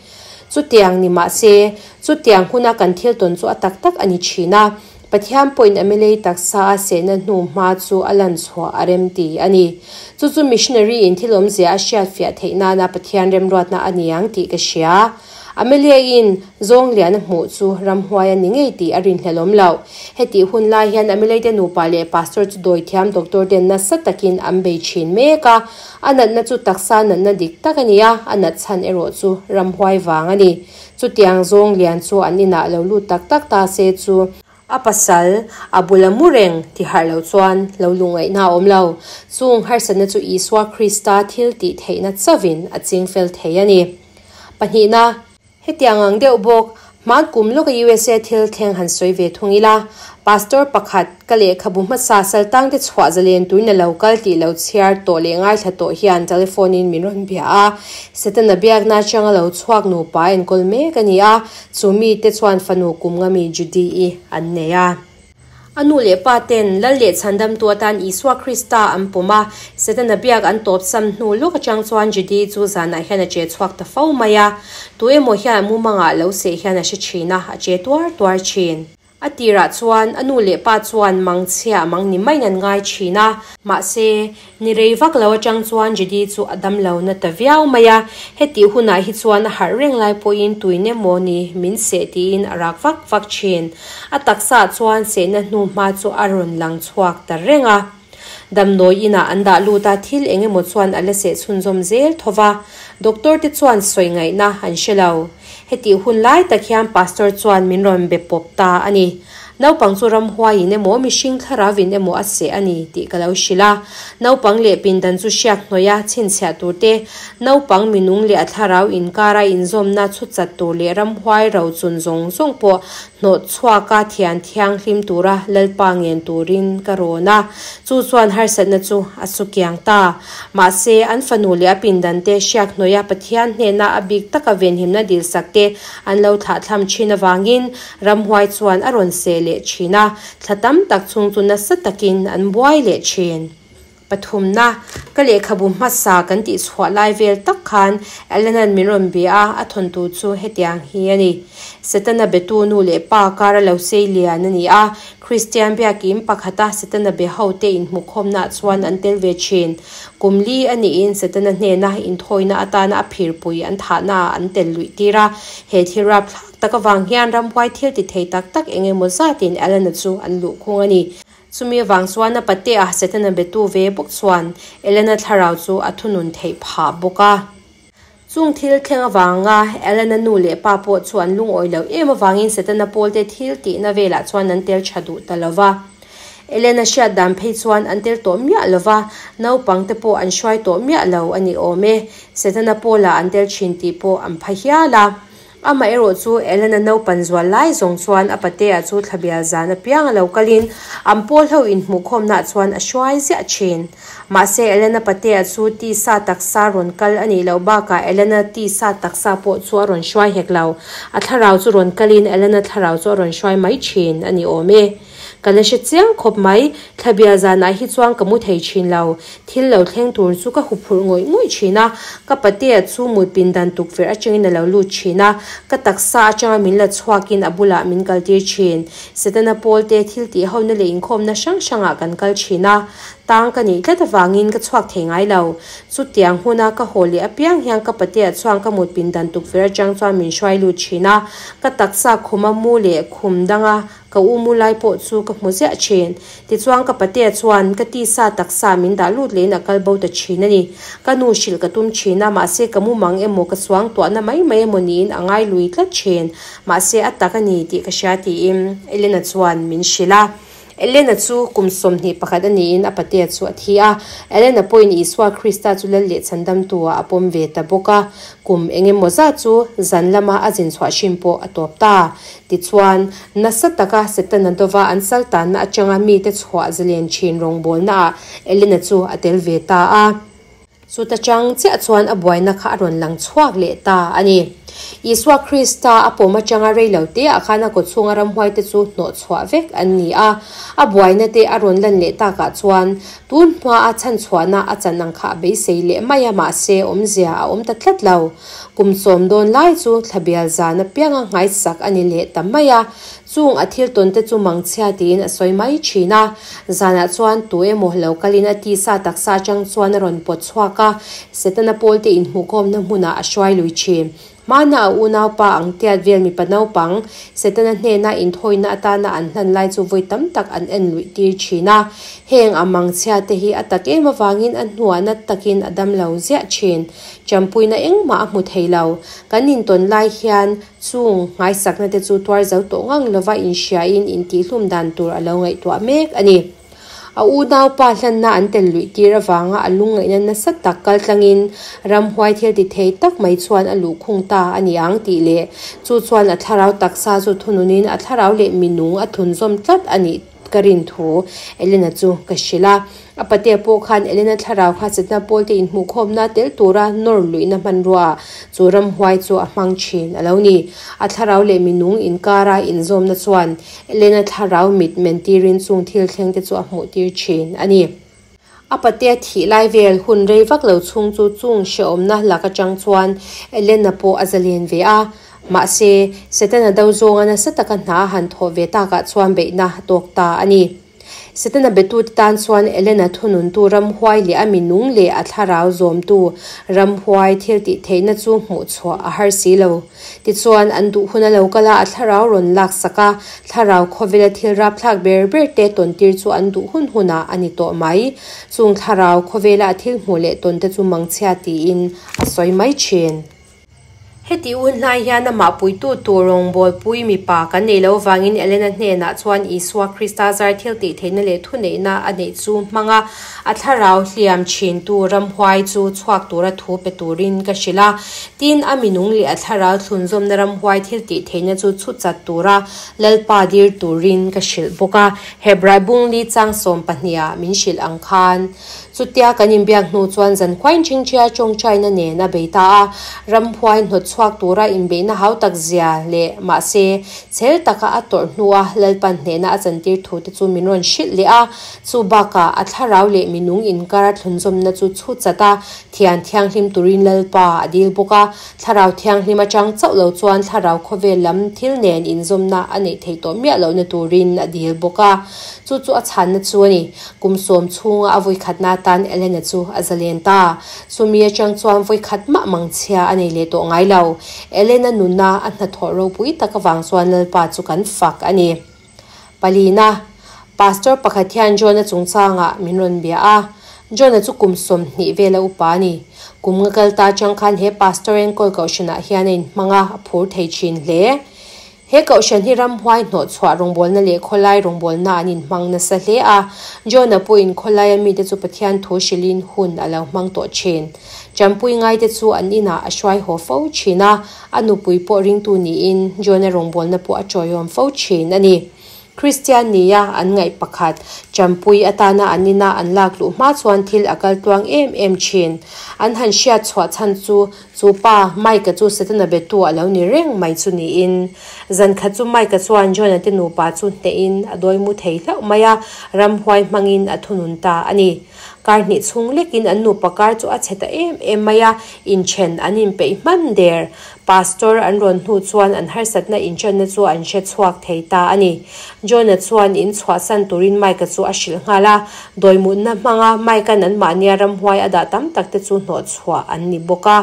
Chutiang ni mahse, chutiang huna kan thil tawn chu a tak tak a ni thin a. Pathian pawhin Amelei taksa a sehna hnu hma chu a lan chhuah a rem ti a ni. Chu chu missionary in thil awmzia a hriat fiah theih nana Pathian remruatna a ni ang tih ka hria. Amelia-in zawng lian a hmuh chu ramhuai a ni ngei tih a rinhlelh awm loh. Hetih hun lai hian Amelei te nupa leh pastor chu dawithiam doctor ten nasa takin an bei thin mek a. A natna chu taksa natna dik tak a ni a, a nat chhan erawh chu ramhuai vang a ni. Chutiang zawng lian chu an inah lo lut tak tak ta se chu a pasal a bula mu reng ti harh lo chuan lo lungngaihna a awm lo. Chung harsatna chu Isua Krista thil tih theihna chauhin a ching fel thei a ni. Pahnihna, hetiang ang deuh bawk, hman kum lawka USA thil thleng han sawi ve thung ila, Pastor pakhat, Ka lehkhabu hmasa saltangte chhuah zalen tuin a lo kal tih lo chhiar tawh leh ngaithla tawh hian telephone in min rawn bia a. Setana biakna atanga lo chhuak nupa enkawl mek a ni a, chu mite chuan fanu kum nga mi Judy-i an nei a. A nu leh pa ten Lal leh Chhandamtu atan Isua Krista an pawm a, Setana biak an tawpsam hnu lawk atang chuan Judy chu zanah hian a che chhuak ta fo mai a. Tu emaw hian a mumangah lo seh hian a hre thin a, a che tuar tuar thin. A tirah chuan a nu leh pa chuan mang chhia mang ni maiin an ngai thin a. Mahse, ni rei vak lo atang chuan Judy chu a dam lo na ta viau mai a. Hetih hunah hi chuan a harh reng lai pawhin tuin emaw ni min seh tiin a rak vak vak thin. A taksaah chuan sehna hnu hma chu a rawn lang chhuak ta reng a. Damdawi inah an dah lut a, thil eng emaw chuan a la seh chhunzawm zel tho va. Doctor te chuan sawi ngaihna an hre lo. Hetih hun lai tak hian Pastor chuan min rawn be pawp ta a ni. Naupang chu ramhuaiin emaw mihring thlarauvin emaw a seh a ni tih ka lo hrilh a. Naupang leh pindan chu hriak hnawih a chhinchhiah tur te, naupang minung leh a thlarau inkara inzawmna chhut chat tur leh ramhuai ro chun zawng zawng pawh hnawh chhuaka thian thianghlim tura Lalpa ngen turin ka rawn a. Chu chuan harsatna chu a su kiang ta. Mahse, an fanu leh a pindan te hriak hnawih a Pathian hnena a bik taka venhimna dilsak te an lo thlahthlam thin avangin ramhuai chuan a rawn seh leh thin a, thla tam tak chhung chu nasa takin an buai leh thin. Pathumna, ka lehkhabu hmasa kan tih chhuah lai vel tak khan Allen-a'n min rawn bia a, a thawntu chu hetiang hi a ni. Setana betu nu leh pa kar a lo sei lian a ni a, Kristian biakin pakhata Setana be hote inhmukhawmnaah chuan an tel ve thin. Kum li a niin Setana hnena inthawina atana a phirpui an thahnaah an tel luih tir a. He thil rapthlak tak avang hian ramhuai thil ti thei tak tak eng emaw zatin Alana chu an luhkhung a ni. Chumi avang chuan a patea Setana betu ve bawk chuan Elena thlarau chu a thunun theih phah bawk a. Chung thil thleng avanga Elena nu leh pa pawh chu an lungawi lo em avangin Setana pawlte thil tihna velah chuan an tel tha duh ta lo va. Elena hriat dan phei chuan an tel tawh miah lo va, naupangte pawh an hruai tawh miah lo a ni awm e. Setana pawlah an tel thin tih pawh an pha hial a. Amaherawh chu Elena naupan zual lai zawng chuan a patea chu thlabial zan apiang a lo kalin an pawl ho inhmuhkhawmnaah chuan a hruai ziah thin. Mahse Elena patea chu tisa taksa rawn kal a nih loh bakah Elena tisa taksa pawh chu a rawn hruai hek lo. A thlarau chu rawn kalin Elena thlarau chu a rawn hruai mai thin a ni awm e. Ka la hre chiang khawp mai, thlabial zanah hi chuan ka mu thei thin lo. Thil lo thleng tur chu ka huphurh ngawih ngawih thin a, ka patea chu mut pindan tukverh atangin a lo lut thin a, ka taksa atanga min la chhuakin a bulah min kaltir thin. Setana pawlte thil tihhona leh inkhawmna hrang hrangah kan kal thin a. Tang ka nih tlat avangin ka chhuak thei ngai lo. Chutiang huna ka haw leh apiang hian ka patea chuan ka mut pindan tukverh atang chuan min hruai lut thin a. Ka taksa khuma mu leh khum danga ka u mu lai pawh chu ka hmu ziah thin. Tichuan ka patea chuan ka tisa taksa min dah lut lehin a kal bo ta thin a ni. Ka nu hrilh ka tum thin a, mahse ka mumang emaw ka suang tuahna mai mai emaw niin a ngai lui tlat thin. Mahse a tak a ni tih ka hria tiin Elena chuan min hrilh a. Elena chu kum 21 a niin a patea chu a thi a. Elena pawhin Isua Krista chu lal leh chhandamtu-ah a pawm ve ta bawk a. Kum eng emaw zat chu zan lama a zin chhuah hrim pawh a tawp ta. Tichuan, nasa taka Setana dova an saltanna atanga mite chhuah zalen thin rawngbawlnaah Elena chu a tel ve ta a. Chuta chang chiah chuan a buaina kha a rawn lang chhuak leh ta a ni. Isua Krista a pawm atanga rei lo te ah khan a kawchhunga ramhuai te chu hnawh chhuah vek an ni a. A buaina te a rawn lan leh takah chuan tun hma a chhan chhuahna a chan ang kha a beisei leh mai a, mahse awmzia a awm ta tlat lo. Kum sawm dawn lai chu thlabial zan apianga nghaisak a ni leh ta mai a. Chung a thil tawn te chu mangchhia tiin a sawi mai thin a. Zanah chuan tu emaw lo kalin a tisa taksa atang chuan a rawn pawt chhuak a, Setana pawlte inhmuhkhawmna hmunah a hruai lui thin. Hmana a unaupa ang tiat vel mipa naupang, Setana hnena inthawina atana an hlan lai chu vawi tam tak an en luih tir thin a. Heng a mangchhia te hi a tak em avangin a hnuah nat takin a dam lo ziah thin. Champuina engmah a hmu thei lo. Kan intawn lai hian Chung nghaisakna te chu tuar zo tawh ngang lova inhriain intihhlum dan tur a lo ngaihtuah mek a ni. A unaupa hlanna an tel luih tir avanga a lungngaihna nasa tak kaltlangin ramhuai thil ti thei tak mai chuan a luhkhung ta a ni ang tih leh chu chuan a thlarau taksa chu thununin a thlarau leh minung a thunzawm tlat a nih ka rin thu Elena chu ka hrilh a. A patea pawh khan Elena thlarau kha chetna pawlte inhmuhkhawmna tel tura nawr luihna hmanrua chu ramhuai chu a hmang thin a lo ni. A thlarau leh minung inkara inzawmna chuan Elena thlarau mit mentirin chung thil thlengte chu a hmuhtir thin a ni. A patea thih lai vel hun rei vak lo chhung chu chung hrehawmna lak atang chuan Elena pawh a zalen ve a. Mahse, Setana do zawnga nasa taka hna a han thawh ve takah chuan beihna a tawk ta a ni. Setana betute tan chuan Elena thununtu ramhuai leh a minung leh a thlarau zawmtu ramhuai thil tih theihna chu hmuh chhuah a har si lo. Tichuan, an duh hun a lo kal a, a thlarau rawn laksak a, thlarau khawvela thil rapthlak ber ber te tawntir chu an duh hun hunah a ni tawh mai. Chung thlarau khawvela a thil hmuh leh tawnte chu mangchhia tiin a sawi mai thin. Heti un hlai hian amah puitu tur rawngbawlpui mipa kan nei lo vangin Elena hnenah chuan Isua Krista zar thil tih theihna leh thuneihna a neih chu hmang a, a thlarau hliam thintu ramhuai chu chhuak tura thu pe turin ka hrilh a. Tin, a minung leh a thlarau thlunzawmna ramhuai thil tih theihna chu chhut chat tura Lalpa dir turin ka hrilh bawk a, Hebrai bungli chang 12 ah min hrilh ang khan. Chutia kan inbiak hnu chuan zan khuain ṭhingṭhia ṭawngṭaina nen a bei ta a, ramhuai hnawt chhuak tura inbeihna hau tak zia leh mahse chhel taka a tawrh hnua Lalpan hnehna a chantir thu te chu min rawn hrilh leh a. Chu bakah a thlarau leh minung inkara thlunzawmna chu chhut chat a, thian thianghlim turin Lalpa a dil bawk a, thlarau thianghlim atang chauh lo chuan thlarau khawvel lam thil nen inzawmna a neih theih tawh miah lohna turin a dil bawk a. Chu chu a chhanna chu a ni. Kum sawm chhunga a vawikhatna atan Elena chu a zalen ta. Chumi atang chuan vawikhat mah mangchhia a nei leh tawh ngai lo. Elena nuna a hnathawh ropui tak avang chuan Lalpa chu kan fak a ni. Palina, Pastor pakhat hian John-a chungchangah min rawn bia a. John-a chu kum 20 vela upa a ni. Kum nga kal ta atang khan he pastor enkawl kohhranah hian a inhmang a, a phur thei thin hle. He kohhran hi ramhuai hnawhchhuah rawngbawlna leh khawlai rawngbawlna an inhmang nasa hle a. John-a pawhin khawlaia mite chu Pathian thu hrilhin hun a lo hmang tawh thin. Champui ngaite chu an inah a hruai haw fo thin a, a nupui pawh ringtu niin John-a rawngbawlna pawh a tawiawm fo thin a ni. Kristian nia an ngaih pakhat, champui atana an ina an lak luh hma chuan thil a kal tluang em em thin. An han hriat chhuah chhan chu Chu pa, Mike-a chu Setana betu a lo ni reng mai chu niin. Zan khat chu Mike-a chuan John-a te nupa chu hnehin a dawi mu thei hlauh mai a, ramhuai hmangin a thunun ta a ni. Kar hnih chhung lekin an nupa kar chu a chhe ta em em mai a, inthen an inpeih hman der. Pastor an rawn hnu chuan an harsatna inthenna chu an hre chhuak thei ta a ni. John-a chuan in chhuahsan turin Mike-a chu a hrilh nghal a, dawimutna hmanga Mike-a'n anmahnia ramhuai a dah tam tak te chu hnawh chhuah an ni bawk a.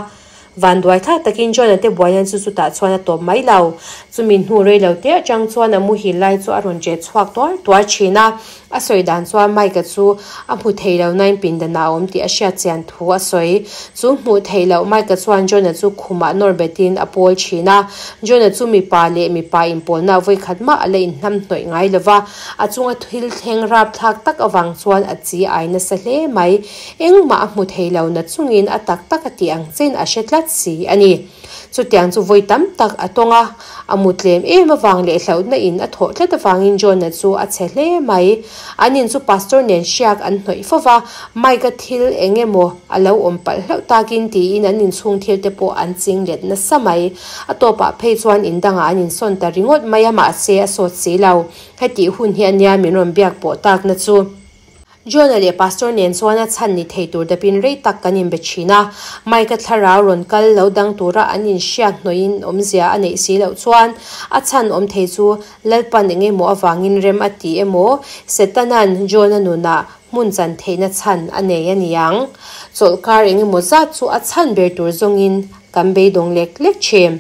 Vanduai thlak takin John-a te buaina chu chutah chuan a tawp mai lo. Chumi hnu rei lo te atang chuan a muhil lai chu a rawn che chhuak tuar tuar thin a. A sawi dan chuan Mike-a chu a hmu thei lo nain pindanah a awm tih a hriat chian thu a sawi. Chu hmuh theih loh Mike-a chuan John-a chu khumah nawr betin a pawl thin a. John-a chu mipa leh mipa inpawlna vawikhat mah a la inhnam hnawih ngai lo va, a chunga thil thleng rapthlak tak avang chuan a chi ai nasa hle mai. Engmah a hmu thei lo na chungin a tak tak a tih ang chen a hre tlat si a ni. Chutiang chu vawi tam tak a tawng a, a mu tlem em avang leh hlauhna in a thawh tlat avangin John-a chu a chhe hle mai. An in chu pastor nen hriak an hnawih fo va, Mike-a thil eng emaw a lo awm palh hlauh takin tiin an inchhung thil te pawh an ching let nasa mai. A tawpah phei chuan in dangah an insawn ta ringawt mai a, mahse a sawt si lo. Hetih hun hi a nia min rawn biak pawh takna chu. John-a leh Pastor nen chuan a chhan ni thei tur dapin rei tak kan inbe thin a. Mike-a thlarau rawn kal lo dang tura an inhriat hnawhin awmzia a neih si loh chuan a chhan awm thei chu Lalpan eng emaw avangin rem a ti emaw Setana'n John-a nunah hmun chan theihna chhan a nei a niang. Chawlhkar eng emaw zat chu a chhan ber tur zawngin kan beidawng lek lek thin.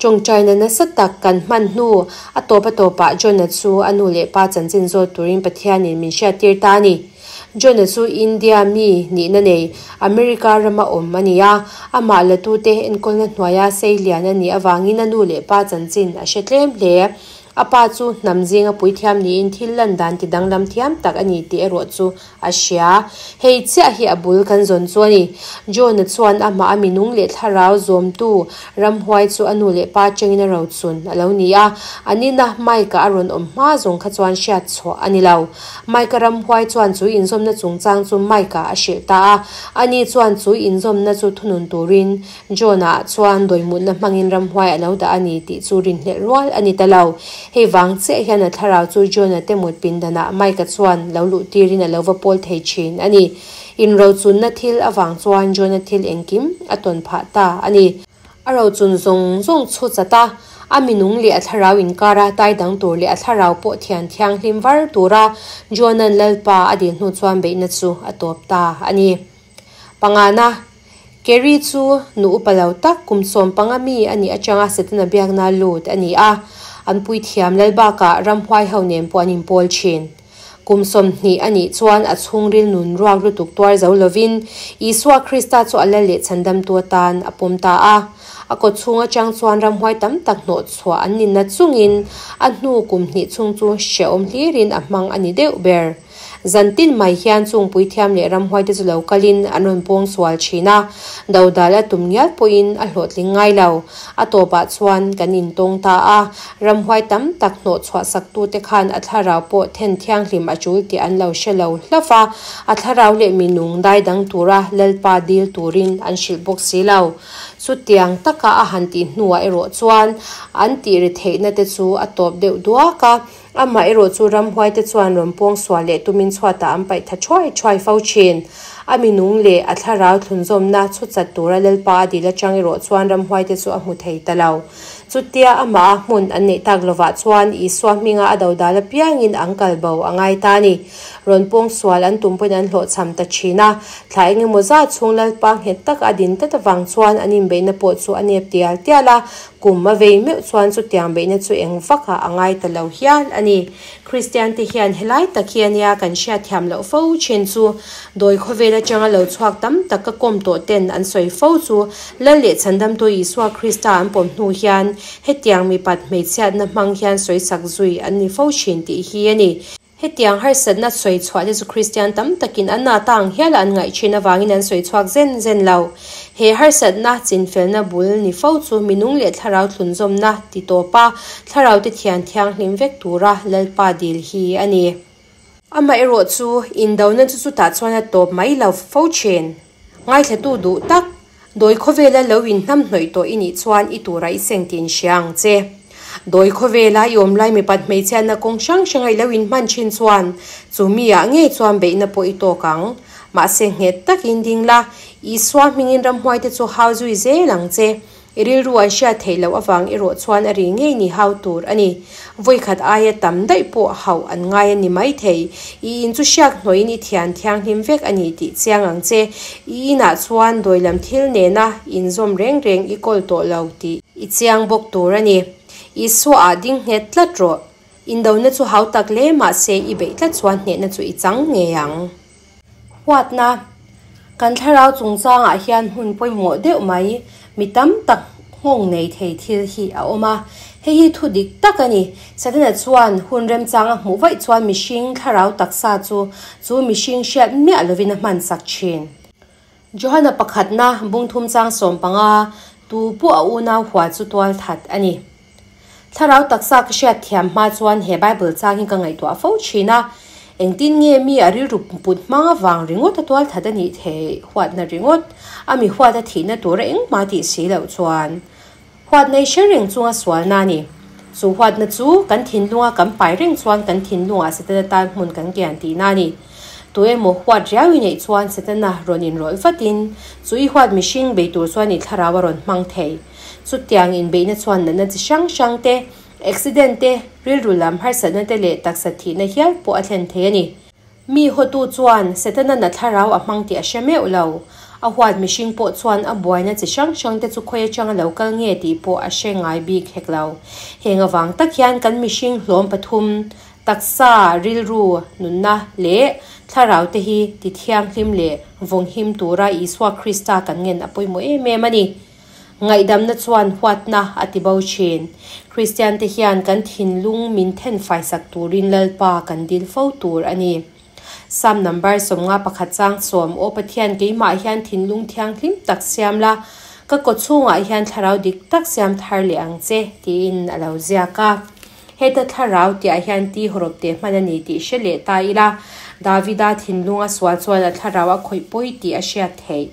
Tawngtaina nasa tak kan hman hnu a tawp a tawpah John-a chu a nu leh pa chanchin zawt turin Pathianin min hriattir ta a ni. John-a chu India mi nihna nei, America rama awm a ni a, amah latute enkawlna hnuaia seilian a nih avangin a nu leh pa chanchin a hre tlem hle. A pa chu hnam zinga puithiam niin thil lan dan ti danglam thiam tak a ni tih erawh chu a hria. Hei chiah hi a bul kan zawn chu a ni. John-a chuan amah a minung leh thlarau zawmtu ramhuai chu a nu leh pa atangin a rochun a lo ni a. An ina Mike-a a rawn awm hma zawng kha chuan hriat chhuah a ni lo. Mike-a ramhuai chuan chu inzawmna chungchang chu Mike-a a hrilh ta a. Ani chuan chu inzawmna chu thunun turin John-a chuan dawihmutna hmangin ramhuai a lo dah a ni tih chu rinhlelh rual a ni ta lo. Hei vang chiah hian a thlarau chu John-a te mut pindanah Mike-a chuan lo luh tirin a lo va pawl thei thin a ni. Inrochunna thil avang chuan John-a thil engkim a tawn phah ta a ni. A rochun zawng zawng chhu chat a, a minung leh a thlarau inkara tai dang tur leh a thlarau pawh thian thianghlim var tura John-a'n Lalpa a dil hnu chuan beihna chu a tawp ta a ni. Pangana, Kerry chu nu upa lo tak kum 15 mi a nih atanga Setana biakna lut a ni a, an puithiam lal bakah ramhuai ho nen pawh an inpawl thin. Kum 20 a nih chuan a chhungril nun ruak lutuk tuar zo lovin Isua Krista chu a lal leh chhandamtu atan a pawm ta a. A kaw chhung atang chuan ramhuai tam tak hnawh chhuah an ni na chungin a hnu kum hnih chhung chu hrehawm hlirin a hmang a ni deuh ber. Zan tin mai hian chung puithiam leh ramhuaite chu lo kalin an rawn pawng sual thin a, dodal a tum ngial pawhin a hlawhtling ngai lo. A tawpah chuan kan intawng ta a, ramhuai tam tak hnawh chhuah saktute khan a thlarau pawh then thianghlim a tul tih an lo hre lo hlauh a, a thlarau leh minung dai dang tura Lalpa dil turin an hrilh bawk si lo. Chutiang taka a han tih hnuah erawh chuan an tih ri theihna te chu a tawp deuh duak a, Amah erawh chu ramhuaite chuan rawn pawng sual leh tumin chhuatah an paih tha thuai thuai fo thin. A minung leh a thlarau thlunzawmna chhuchat tura Lalpa a dil atang erawh chuan ramhuaite chu a hmu thei ta lo. Chutia amah a hmun an neih tak lovah chuan Isua hminga a dodal apiangin an kal bo a ngai ta a ni. Rawn pawng sual an tum pawhin an hlawhchham ta thin a. Thla engemaw zat chhung Lalpa nghet taka a din tlat avang chuan an inbeihna pawh chu a nep tial tial a, Kum a vei meuh chuan chutiang beihna chu eng vakah a ngai ta lo hial a ni. Kristiante hian helai tak hi a nia kan hriatthiam loh fo thin chu. Dawi khawvel atanga lo chhuak tam tak ka kawm tawh ten an sawi fo chu Lal leh Chhandamtu Isua Krista an pawm hnu hian hetiang mipat hmeichhiatna hmang hian sawisak zui an ni fo thin tih hi a ni. Hetiang harsatna sawi chhuah te chu Kristian tam takin an nata ang hiala an ngaih thin avangin an sawi chhuak zen zen lo. He harsatna chinfelna bul ni fo chu minung leh thlarau thlunzawmna ti tawp a, thlarau te thian thianghlim vek tura Lalpa dil hi a ni. Amaherawh chu, indona chu chutah chuan a tawp mai lo fo thin. Ngaithlatu duh tak, dawi khawvela lo inhnamhnawih tawh i nih chuan i tura i seng tih inhria ang che. Dawi khawvela i awm lai mipat hmeichhiatna kawng hrang hranga i lo inhman thin chuan chu mi ah ngei chuan beihna pawh i tawk ang. Mahse nghet takin ding la, Isua hmingin ramhuaite chu hau zui zel ang che. I rilru an hriat theih loh avang erawh chuan a ri ngei ni hau tur a ni. Vawikhat aia tam daih pawh hauh an ngai a ni maithei. I in chu hriak hnawhin i thian thianghlim vek a ni tih chiang ang che. I inah chuan dawilam thil nena inzawm reng reng i kawl tawh lo tih i chiang bawk tur a ni. Isua ah ding nghet tlat rawh. Indona chu hau tak hle mahse i beih tlat chuan hnehna chu i chang ngei ang. Huatna, Kan thlarau chungchangah hian hmun pawimawh deuh mai, mi tam tak nghawng nei thei thil hi a awm a. Hei hi thu dik tak a ni. Setana chuan hun remchang a hmuh vaih chuan mihring thlarau taksa chu chu mihring hriat miah lovin a hmansak thin. Johana pakhatna bungthum chang 15, Tu pawh a unau hua chu tual that a ni. Thlarau taksa ka hriat thiam hma chuan he Bible chang hi ka ngaihtuah fo thin a, engtin nge mi a rilru put hmang avang ringawt a tual that a nih theih huatna ringawt a mi huat a thihna tura engmah tih si loh chuan huat nei hre reng chunga sualna a ni. Chu huatna chu kan thinlunga kan pai reng chuan kan thinlungah Setana tan hmun kan kian tihna a ni. Tu emaw huat riau i neih chuan Setana rawn inrawlh vatin chu i huat mihring bei tur chuan i thlarau a rawn hmang thei. Chutiang inbeihna chuan natna chi hrang hrang te, accident te, rilru lam harsatna te leh taksa thihna hial pawh a thlen thei a ni. Mi hawtu chuan Setana na thlarau a hmang tih a hre meuh lo. A huat mihring pawh chuan a buaina chi hrang hrang te chu khawi atanga lo kal nge tih pawh a hre ngai bik hek lo. Heng avang tak hian kan mihring hlawm pathum, taksa, rilru, nunna leh thlarau te hi ti thianghlim leh vawnghim tura Isua Krista kan ngen a pawimawh em em a ni. Ngaihdamna chuan huatna a ti bo thin. Kristiante hian kan thinlung min then faisak turin Lalpa kan dil fo tur a ni. Psalm number 51 chang 10, Aw Pathian keimah hian thinlung thianghlim tak siam la, ka kawchhungah hian thlarau dik tak siam thar leh ang che, tiin a lo ziak a. Heta thlarau tihah hian ti hawrawp teh hman a ni tih hre leh ta ila, Davida thinlunga sual chuan a thlarau a khawih pawi tih a hriat theih.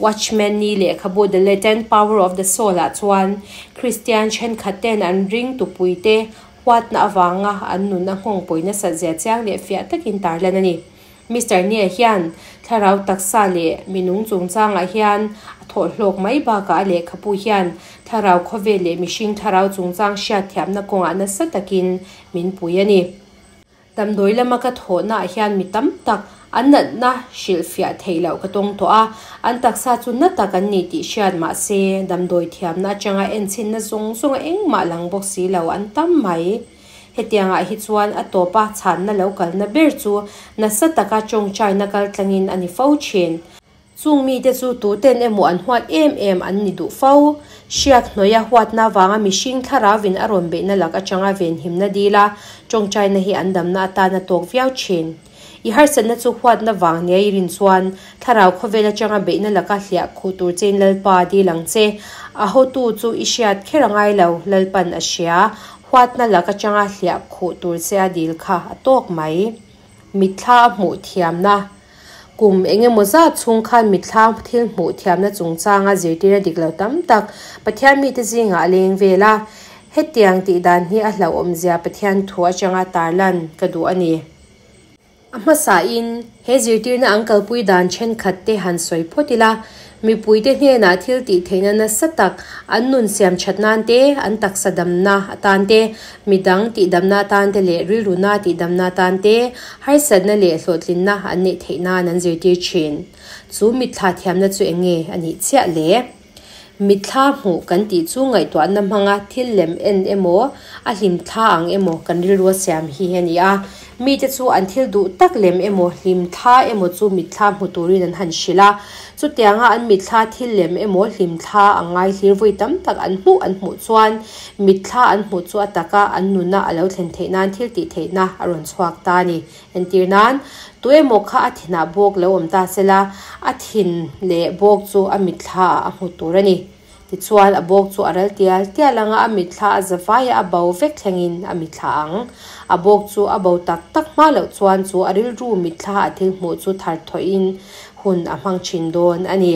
Watchman Nee lehkhabu The Latent Power of the Soul ah chuan Kristian thenkhat ten an ring tupuite huatna avanga an nun a nghawng pawi nasat zia chiang leh fiah takin tarlan a ni. Mister Nee hian thlarau taksa leh minung chungchangah hian a thawhhlawk mai bakah a lehkhabu hian thlarau khawvel leh mihring thlarau chungchang hriatthiamna kawngah nasa takin min pui a ni. Damdawi lama ka thawhnaah hian mi tam tak an natna hrilhfiah theih loh ka tawng tawh a, an taksa chu na tak an ni tih hriat mah se damdawi thiamna atanga enchhinna zawng zawnga engmah lang bawk si lo an tam mai. Hetiangah hi chuan a tawpa chhanna lo kalna ber chu nasa taka tawngtaina kaltlangin a ni fo thin. Chung mite chu tuten emaw an huat em em an ni duh fo. Hriak hnuaia huatna vanga mihring thlarauvin a rawn beihna lak atanga venhimna dil a, tawngtaina hi an damna atan a tawk viau thin. I harsatna chu huatna vang nia i rin chuan, thlarau khawvel atanga beihna laka hliah khuh tur chein Lalpa dil ang che. A hotu chu i hriat kher a ngai lo, Lalpan a hria. Huatna lak atanga hliah khuh tur che a dil kha a tawk mai. Mitthla a hmuh thiamna. Kum eng emaw zat chhung khan mitthla thil hmuh thiamna chungchanga zirtirna dik lo tam tak Pathian mite zingah a leng vel a. Hetiang tih dan hi a hlauhawmzia Pathian thu atanga tarlan ka duh a ni. A hmasain, he zirtirna an kalpui dan thenkhat te han sawi phawt ila, Mipuite hnenah thil tih theihna nasa tak an nun siam that nan te, an taksa damna atan te, midang tihdamna atan te leh rilruna tihdamna atan te harsatna leh hlawhtlinna an neih theih nan an zirtir thin. Chu mitthla thiamna chu eng nge a nih chiah le? Mitthla hmuh kan tih chu ngaihtuahna hmanga thil lem en emaw, a hlimthla ang emaw kan rilrua siam hi a ni a. Mite chu an thil duh tak lem emaw, hlimthla emaw chu mitthla hmu turin an han hrilh a. Chutianga an mitthla thil lem emaw, hlimthla a ngai hlir vawi tam tak an hmuh an hmuh chuan mitthla an hmuh chu a taka an nuna a lo thlen theih nan thil tih theihna a rawn chhuak ta a ni. Entir nan, tu emaw kha a thinah bawk lo awm ta sela, a thin leh bawk chu a mitthla ah a hmu tur a ni. Tichuan, a bawk chu a ral tial tial ang a, a mitthla a za vaia a bo vek thlengin a mitthla ang. A bawk chu a bo tak tak hma loh chuan chu a rilru mitthla a thil hmuh chu thar thawhin hun a hmang thin dawn a ni.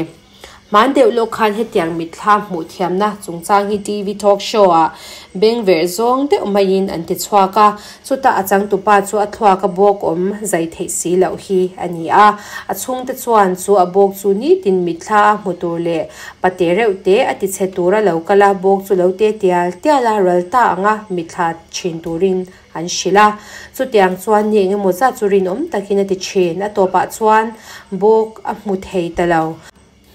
Hman deuh lawk khan hetiang mitthla hmuh thiamna chungchang hi TV talk show ah beng verh zawng deuh maiin an ti chhuak a, chutah a changtupa chu a thluak a bawk awm zai theih si loh hi a ni a. A chhungte chuan chu a bawk chu nitin mitthla a hmu tur leh pate reuh te a ti chhe tura lo kal a, bawk chu lo te tial tial a, ral ta anga mitthla thin turin an hrilh a. Chutiang chuan ni engemaw zat chu rinawm takin a ti thin. A tawpah chuan bawk a hmu thei ta lo.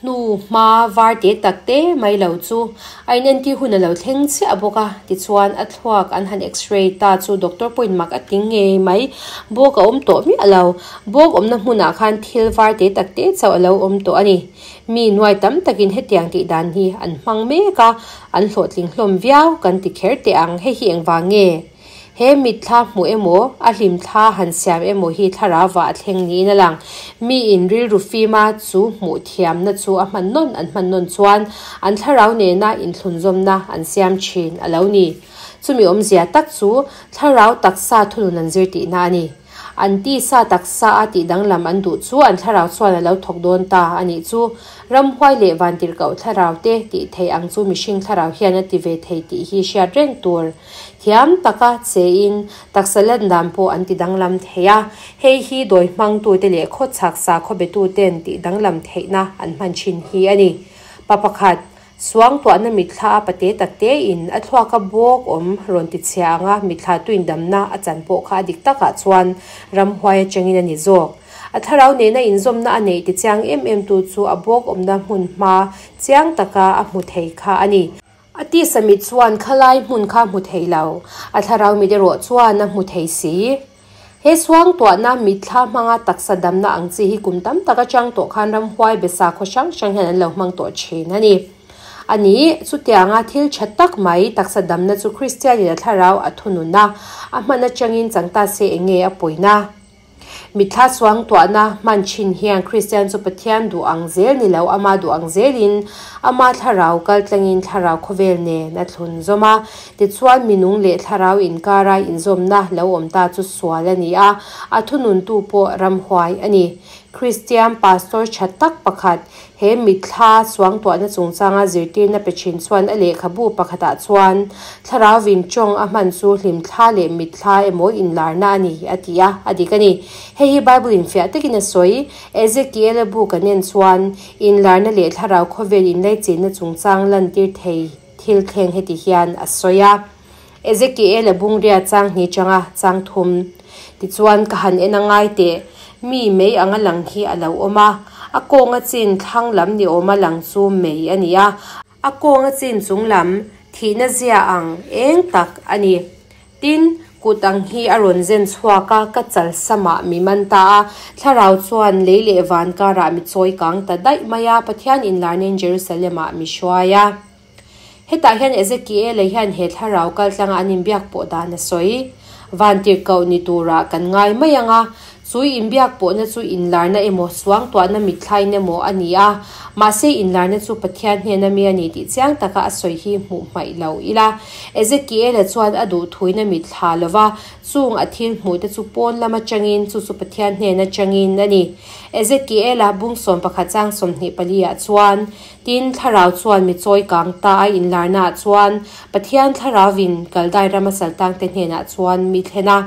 Hnu hma var te tak te mai lo chu a inentir hun a lo thleng chiah bawk a, tichuan a thluak an han x-ray ta chu doctor pawhin mak a ti ngei mai. Bawk a awm tawh miah lo. Bawk awmna hmunah khan thil var te tak te chauh a lo awm tawh a ni. Mi nuai tam takin hetiang tih dan hi an hmang mek a, an hlawhtling hlawm viau kan ti kher teh ang, hei hi engvang nge? He mitthla hmuh emaw, a hlimthla han siam emaw hi thlarau a thleng niin a lang. Miin rilru fima chu hmuh thiamna chu a hman nawn an hman nawn chuan an thlarau nena inthlunzawmna an siam thin a lo ni. Chumi awmzia tak chu thlarau taksa thunun an zir tihna a ni. An tisa taksa a tih danglam an duh chu an thlarau chuan a lo thawk dawn ta a nih chu. Ramhuai leh vantirhkoh thlarau te tih theih ang chu mihring thlarau hian a ti ve thei tih hi hriat reng tur. Thiam taka chein taksa lan dan pawh an ti danglam thei a, hei hi dawi hmangtute leh khawchhak sakhaw betuten tih danglam theihna an hman thin hi a ni. Pa pakhat, suangtuahna mitthla a pate taktein a thluaka bawk awm rawn ti chhia anga mitthla tuin damna a chan pawh kha a dik takah chuan ramhuai atangin a ni zawk. A thlarau nena inzawmna a neih ti chiang em em tu chu a bawk awmna hmun hma chiang taka a hmu thei kha a ni. A tisa mit chuan khalai hmun kha hmu thei lo, a thlarau mit erawh chuan a hmu thei si. He suangtuahna mitthla hmanga taksa damna ang chi hi kum tam tak atang tawh khan ramhuai be sakhaw hrang hrang hian an lo hmang tawh thin a ni. A ni, chutianga thil tha tak mai taksa damna chu Kristianin a thlarau a thunun a, a hman atangin chang ta se enge a pawina? Mitthla suangtuahna hman thin hian Kristian chu Pathian duh ang zel ni lo, ama duh ang zelin ama thlarau kal tlangin thlarau khawvel nen a thlun zawm a. Tichuan minung leh thlarau inkara inzawmna lo awm ta chu sual a ni a, a thununtu pawh ramhuai a ni. Kristian pastor tha tak pakhat He mitthla suangtuahna chungchanga zirtirna pe thin chuan a lehkhabu pakhatah chuan thlarau vin tawng a hman chu hlimthla leh mitthla emaw inlarna a ni a ti a, a dik a ni. Hei hi Bible in fiah takin a sawi. Ezekiel-a bu kan en chuan inlarna leh thlarau khawvel inlaichinna chungchang lantir thei thil thleng heti hian a sawi a. Ezekiel-a bungria chang hnih changa chang thum. Tichuan ka han en a ngai teh, mi mei anga lang hi a lo awm a, a kawnga chin thlang lam ni awma lang chu mei a ni a, a kawnga chin chung lam thihna zia ang eng tak a ni. Tin, kut ang hi a rawn zen chhuak a, ka chal samah mi man ta a, thlarau chuan lei leh van karah mi chawi kang ta daih mai a, Pathian inlarnin Jerusalem-ah mi hruai a. Hetah hian Ezekiel-a hian he thlarau kaltlanga an inbiak pawh dan a sawi. Vantirhkoh ni turah kan ngai mai ang a, chu inbiak pawhna chu inlarna emaw suangtuahna mitthlain emaw a ni a, mahse inlarna chu Pathian hnena mi a ni tih chiang taka a sawi hi hmuh hmaih lo ila. Ezekiel-a chuan a duhthuin a mitthla lo va, chung a thil hmuhte chu pawn lam atangin, chu chu Pathian hnen atangin a ni. Ezekiel-a bung 11 chang 24 ah chuan, Tin, thlarau chuan mi chawi kang ta a inlarnaah chuan Pathian thlarauvin Kaldai rama saltangte hnenah chuan mi thlen a.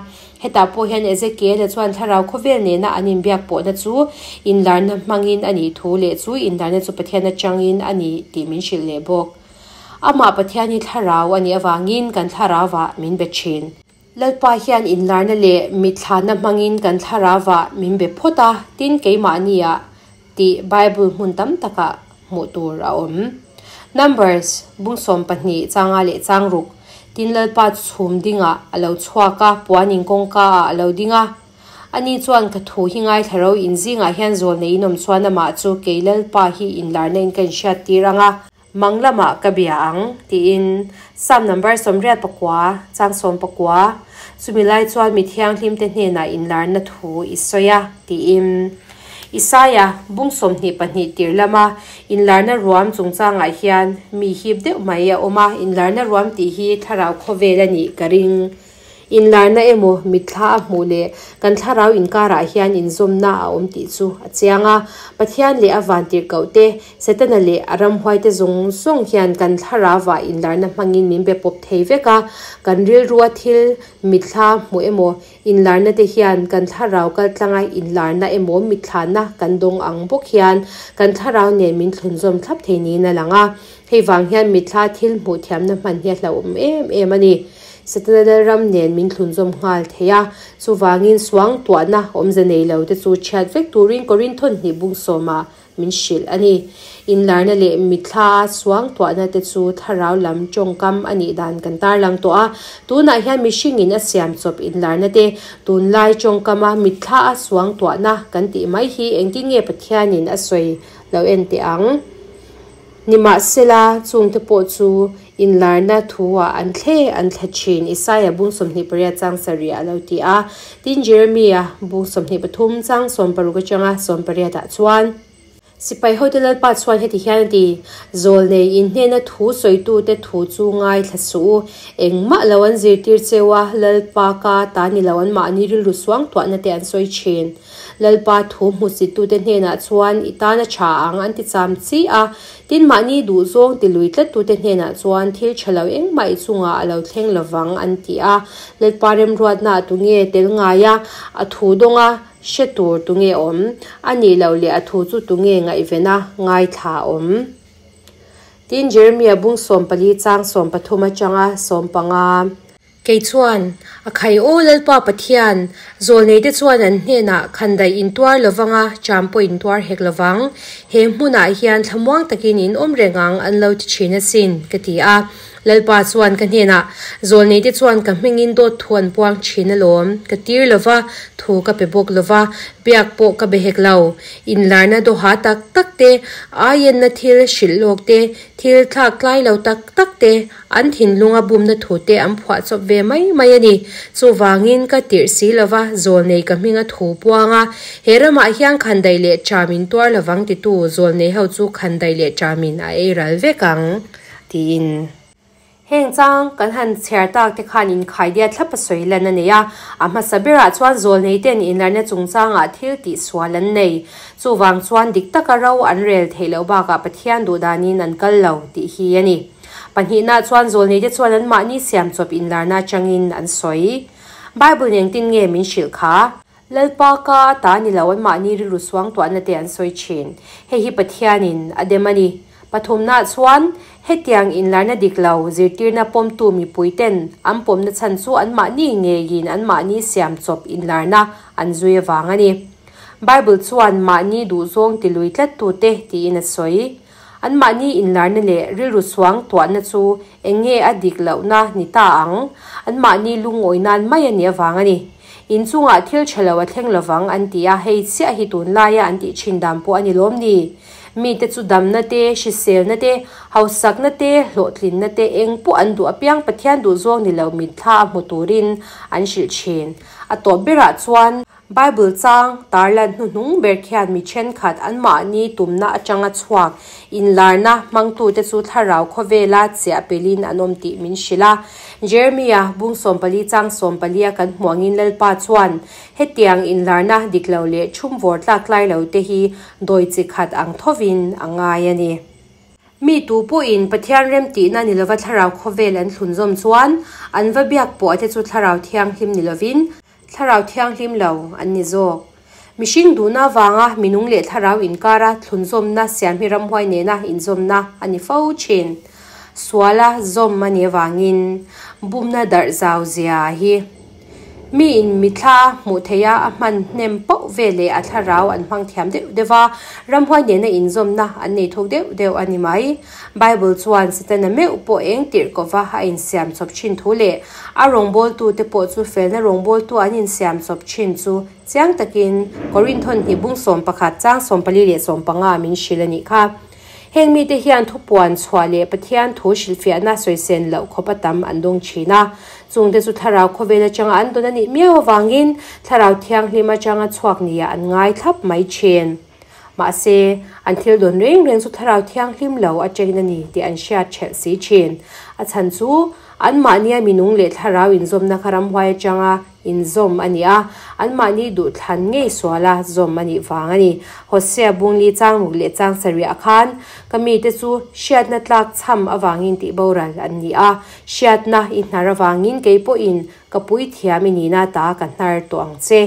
Hetah pawh hian Ezekiel-a chuan thlarau khawvel nena an inbiak pawhna chu inlarna hmangin a nih thu leh chu inlarna chu Pathian atangin a ni tih min hrilh leh bawk. Amah Pathian hi thlarau a nih avangin kan thlarauvah min be thin. Lalpa hian inlarna leh mithlana hmangin kan thlarauah min be phawt a, tin keimahniah tih Bible hmun tam takah hmuh tur a awm. Numbers, bung 12 changa leh chang ruk, Tin Lalpa chu chhum dingah a lo chhuak a, puanin kawngka ah a lo ding a. Ani chuan ka thu hi ngaithla ro in zingah hian zawl nei in awm chuan amah chu kei Lalpa hi inlarna in ka inhriat tir ang a, Mang lamah ka bia ang, tiin Psalm number 89, chang 19, Chumi lai chuan mi thianghlimte hnenah inlarna thu i sawi a, tiin Isaia bung 22 tir lama inlarna ruam chungchangah hian mi hip deuh mai a awm a, inlarna ruam tih hi thlarau khawvel a nih ka ring. Inlarna emaw mitthla a hmuh leh kan thlarau inkarah hian inzawmna a awm tih chu a chiang a. Pathian leh a vantirhkoh te, Setana leh a ramhuaite zawng zawng hian kan thlarauah inlarna hmangin min be pawp thei vek a. Kan rilrua thil mitthla hmuh emaw inlarna te hian kan thlarau kaltlanga inlarna emaw mitthlana kan dawng ang bawk hian kan thlarau nen min thlunzawm thlap thei niin a lang a. Hei vang hian mitthla thil hmuh thiamna hman hi a hlauhawm em em a ni. Setana Lalram nen min thlunzawm nghal thei a, chuvangin suangtuahna awmze nei lo te chu chhiat vek turin Korinth hnih bung sawmah min hrilh a ni. Inlarna leh mitthla a suangtuahna te chu thlarau lam tawngkam a nih dan kan tarlang tawh a. Tunah hian mihringin a siam chawp inlarna te, tunlai tawngkama mitthla a suangtuahna kan tih mai hi engtin nge Pathianin a sawi lo en teh ang? Nimahsela, chungte pawh chu inlarna thu-ah an thle an thla thin, Isaia bung 28 chang sarih a lo ti a. Tin, Jeremia bung 23 chang 16 atanga 18 ah chuan, Sipai hote Lalpa chuan heti hian a ti, Zawlnei in hnena thu sawitute thu chu ngaithla suh u, engmah lo an zirtir cheu a, Lalpa ka ta ni lo anmahni rilru suangtuahna te an sawi thin. Lalpa thu hmusittute hnenah chuan i tan a tha ang an ti cham chi a, tin mahni duhzawng ti lui tlattute hnenah chuan thil tha lo engmah i chungah a lo thleng lovang an ti a. Lalpa remruatnaah tunge tel ngai a, a thu dawnga hre tur tunge awm? A nih loh leh a thu chu tunge ngaihvena ngaithla awm? Tin Jeremia bung 14 chang 13 atanga 15. Kei chuan, A khai aw Lalpa Pathian, zawlneite chuan an hnenah khandaih in tuar lovang a, cham pawh in tuar hek lovang. He hmunah hian thlamuang takin in awm reng ang an lo ti thin asin, ka ti a. Lalpa chuan ka hnenah, Zawlneite chuan ka hmingin dawt thu an puang thin alawm, ka tir lova, thu ka pe bawk lova, biak pawh ka be hek lo. Inlarna dawha tak tak te, aienna thil hrilh lawk te, thil thlak tlai lo tak tak te, An thinlunga bumna thute an phuah chawp ve mai mai a ni. Chuvangin ka tirh si lova zawlnei ka hminga thu puang a, he ramah hian khandaih leh ṭamin tuar lovang titu zawlnei ho chu khandaih leh ṭamin a ei ral vek ang, tiin. Heng chang kan han chhiar tak te khan inkhaidia thlap a sawi lan a nei a, a hmasa berah chuan zawlnei ten inlarna chungchangah thil tih sual an nei. Chuvang chuan dik taka ro an rel theih loh bakah Pathian duhdanin an kal lo tih hi a ni. Pahnihna chuan zawlneite chuan anmahni siam chawp inlarna atangin an sawi. Bible in engtin nge min hrilh kha? Lalpa ka a ta ni lo anmahni rilru suangtuahna te an sawi thin. Hei hi Pathianin a dem a ni. Pathumna chuan hetiang inlarna dik lo zirtirna pawmtu mipuiten an pawmna chhan chu anmahni ngeiin anmahni siam chawp inlarna an zui avang a ni. Bible chuan mahni duhzawng tilui tlattute tiin a sawi. Anmahni inlarna leh rilru suang tuahna chu eng nge a dik lohna ni ta ang? Anmahni lungawi nan mai a nih avang a ni. Inchungah thil tha lo a thleng lovang an ti a, hei chiah hi tunlaia an tih thin dan pawh a ni lawm ni? Mite chu damna te, hriselna te, hausakna te, hlawhtlinna te eng pawh an duh apiang Pathian duhzawng ni lo mitthla a hmu turin an hrilh thin. A tawp berah chuan. Bible chang tarlan hnuhnung ber khian mi thenkhat anmahni tumna atanga chhuak inlarna hmangtute chu thlarau khawvela chiah pelin an awm tih min hrilh a. Jeremia bung 14 chang 14 a kan hmuh angin Lalpa chuan hetiang inlarna dik lo leh thumvawr tlak tlai lo te hi dawi chi khat ang thovin a ngai a ni. Mi tu pawhin Pathian remtihna ni lova thlarau khawvel an thlunzawm chuan an va biak pawh te chu thlarau thianghlim ni lovin Thlarau thianghlim lo an ni zawk. Mihring duhna avanga minung leh thlarau inkara thlunzawmna siam hi ramhuai nena inzawmna a ni fo thin. Suala zawm a nih avangin bumna darh zau zia hi miin mithla hmuh theiha a hman hnem poh ve leh a thlarau an hmang thiam deuh deuh a, ramhuai nena inzawmna an nei thuk deuh deuh a ni mai. Bible chuan Setana meuh pawh eng tirh kova a insiam chawp thin thu leh A rawngbawltute pawh chu felna rawngbawltu an insiam chawp thin chu chiang takin Korinthon hnih bung 11 chang 14 leh 15 min hrilh a nih kha. Heng mite hian thupuan chhuah leh Pathian thu hrilhfiahna sawisen loh khawp a tam an dawng thin a. Chungte chu thlarau khawvel atanga an dawn a nih miau avangin thlarau thianghlim atanga chhuak nia an ngai thlap mai thin. Mahse, an thil dawn reng reng chu thlarau thianghlim lo atangin a ni tih an hriat ṭhelh si thin. A chhan chu. Anmahnia minung leh thlarau inzawmna kha ramhuai atanga inzawm a ni a, anmahni duhthlan ngei suala zawm a nih vang a ni. Hosea bungli chang ruk leh chang sarih ah khan ka mite chu hriatna tlak chham avangin tih boral an ni a, hriatna i hnar avangin kei pawhin ka puithiam i nihna ta ka hnar tawh ang che.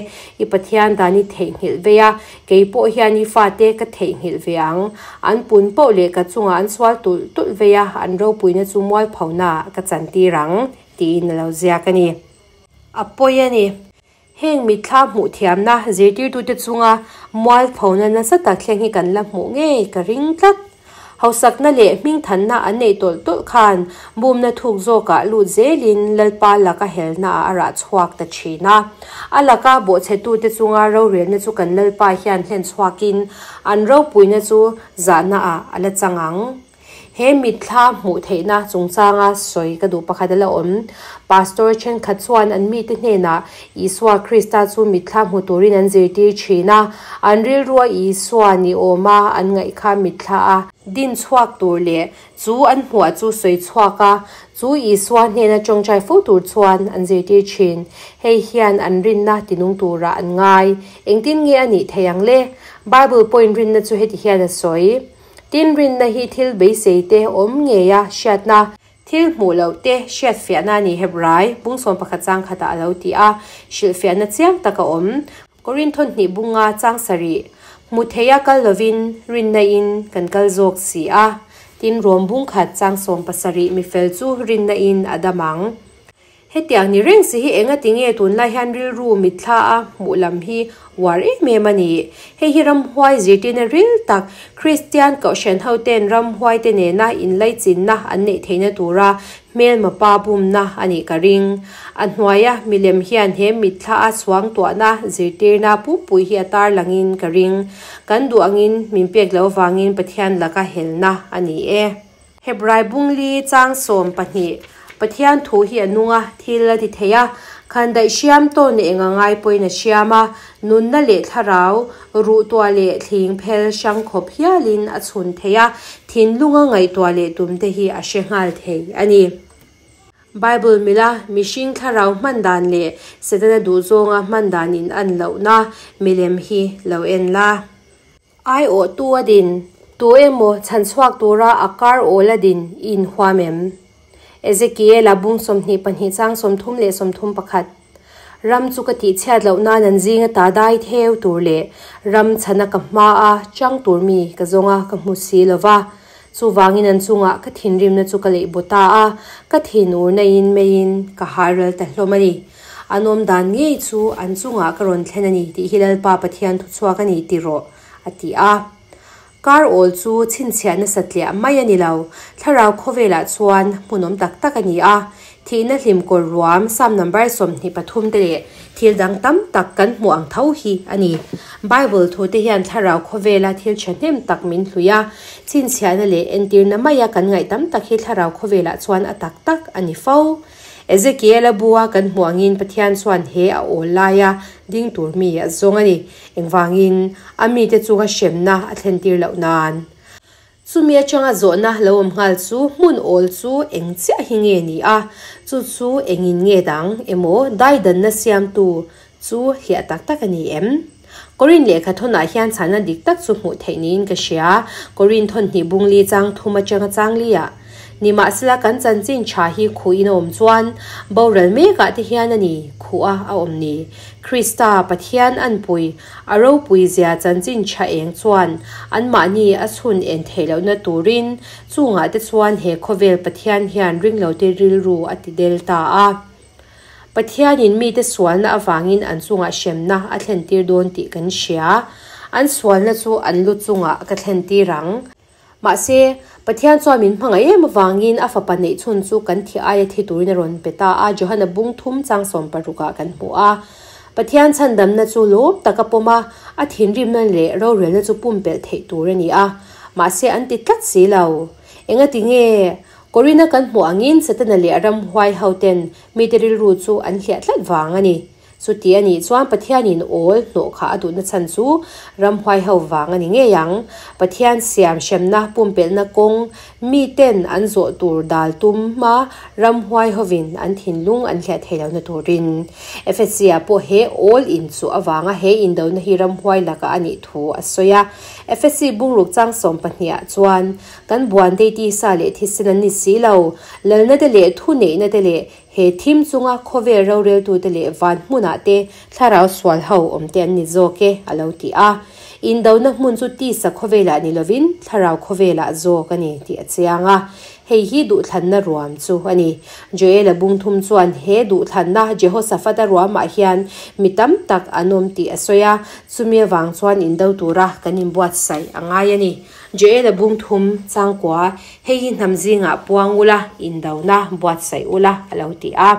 I Pathian dan i theihnghilh vei a, kei pawh hian i fate ka theihnghilh ve ang. An pun poh leh ka chungah an sual tulh tulh vei a, an ropuina chu mualphona ah ka chantir ang, tiin a lo ziak a ni. A pawi a ni. Heng mitthla hmuh thiamna zirtirtute chunga mualphona nasa tak thleng hi kan la hmuh ngei ka ring tlat. Hausakna leh hmingthanna an neih tawlh tawlh khan bumna thuk zawkah lut zelin Lalpa laka helnaah a rah chhuak ta thin a. A laka bawhchhetute chunga rorelna chu kan Lalpa hian hlen chhuakin an ropuina chu zahnaah a la chang ang. He mitthla hmuh theihna chungchanga sawi ka duh pakhat a la awm. Pastor thenkhat chuan an mite hnenah Isua Krista chu mitthla hmu turin an zirtir thin a, an rilrua Isua ni awma an ngaih kha mitthla a din chhuak tur leh chu an hmuah chu sawi chhuak a, chu Isua hnena tawngtai fo tur chuan an zirtir thin. Hei hian an rinna tinung turah an ngai. Engtin nge a nih thei ang le? Bible pawhin rinna chu heti hian a sawi. Tin, rinna hi thil beisei te awm ngei a hriatna, thil hmuh loh te hriat fiahna a ni Hebrai bung 11 chang khatah a lo ti a, hrilhfiahna chiang tak a awm. Korinthon hnih bunga chang sarih, hmu theia kal lovin rinna in kan kal zawk si a. Tin, Rom bung khat chang 17 mifel chu rinna in a dam ang. Hetiang ni reng si hi enga tinge tunlai hian rilru mitthla a hmuh lam hi uar em em a ni. Hei hi ramhuai zirtirna ril tak Kristian Kohhran hoten ramhuai te nena inlaichinna an neih theihna tura hmelma pa bumna a nih ka ring. A hnuaia milem hian he mitthla a suangtuahna zirtirna pumpui hi a tarlangin ka ring. Kan duh angin min pek loh avangin Pathian laka helna a ni e. Hebrai bungli chang 12, Pathian thu hi a nung a, thil a ti thei a, khandaih hriam tawn eng a ngai pawhin a hriam a, nunna leh thlarau, ruh tuah leh thling phel hrang khawp hialin a chhun thei a, thinlunga ngaihtuah leh tumte hi a hre nghal thei a ni. Bible mila mihring thlarau hman dan leh Setana duhzawnga hman dan in an lohna milem hi lo en la. Aiawhtu a din, Tu emaw chhan chhuak tura a kar awl a din i inhuam em? Ezekiela bung 22 chang 31. Ram chu ka tihchhiat loh nan an zinga ta dai theu tur leh ram chhana ka hmaa chang tur mi ka zawng a ka hmu si lo va. Chuvangin an chungah ka thinrimna chu ka leih baw ta a, ka thinurna in meiin ka hairal ta hlawm a ni. An awm dan ngei chu an chungah ka rawn thlen a ni tih hi Lalpa Pathian thuchhuak a ni ti rawh, a ti a. Kar awl chu chhinchhiah nasa tliah mai a ni lo, thlarau khawvelah chuan hmunawm tak tak a ni a. Thihna hlim kawr ruam Psalm number 23 te leh thil dang tam tak kan hmuh ang tho hi a ni. Bible thute hian thlarau khawvela thil thahnem tak min hlui a, chhinchhiahna leh entirna maia kan ngaih tam tak hi thlarau khawvelah chuan a tak tak a ni fo. Ezekiel-a bua kan hmuh angin Pathian chuan he a awl laia ding tur mi a zawng a ni. Engvangin a mite chunga hremna a thlentir loh nan. Chumi atanga zawhna lo awm nghal chu hmun awl chu eng chiah hi nge ni a, chu chu engin nge dang emaw daidanna siamtu chu hliah tak tak a ni em? Korin lehkha thawnah hian chhana dik tak chu hmuh theih niin ka hria. Korin thawn hnih bungli chang thum atanga chang liah. Nimahsela kan chanchin tha hi khuhin a awm chuan boral mekah te hian a ni khuh a a awm ni. Krista Pathian anpui a ropui zia chanchin tha eng chuan anmahni a chhun en theih lohna turin chungah te chuan he khawvel Pathian hian ringlote rilru a ti del ta a. Pathianin mite sualna avangin an chungah hremna a thlentir dawn tih kan hria. An sualna chu an lu chungah ka thlentir ang. Mahse, Pathian chuan min hmangaih em avangin a fapa neih chhun chu kan thi aia thi turin a rawn pe ta a, Johana bung thum chang 60 ah kan hmu a. Pathian chhandamna chu lawm tak a pawm a, a thinrimna leh rorelna chu pumpelh theih tur a ni a. Mahse, an ti tlat si lo. Engati nge? Korina kan hmuh angin Setana leh a ramhuai hoten mite rilru chu an hliah tlat vang a ni. Chuti a nih chuan Pathianin awl hnawh kha a duhna chhan chu ramhuai ho vang a ni ngei ang. Pathian siam hremna pumpelhna kawng miten an zawh tur dal tum hma ramhuai hovin an thinlung an hliah thei lohna turin. Efesia pawh he awl in chu avanga he indona hi ramhuai lakah a nih thu a sawi a. Efesi bungruk chang 12 ah chuan kan buan te tisa leh thisen an ni si lo, lalna te leh thuneihna te leh He thim chunga khawvel roreltute leh van hmunah te thlarau sual ho awm te an ni zawk e, a lo ti a. Indona hmun chu tisa khawvelah ni lovin thlarau khawvelah zawk a ni tih a chiang a. Hei hi duhthlanna ruam chu a ni. Joela bungthum chuan he duhthlanna Jehoshaphat-a ruamah hian mi tam tak an awm tih a sawi a, chumi avang chuan indo tura kan inbuatsaih a ngai a ni. Joela bungthum changkua, Hei hi hnam zingah puang ula, indona buatsaih ula, a lo ti a.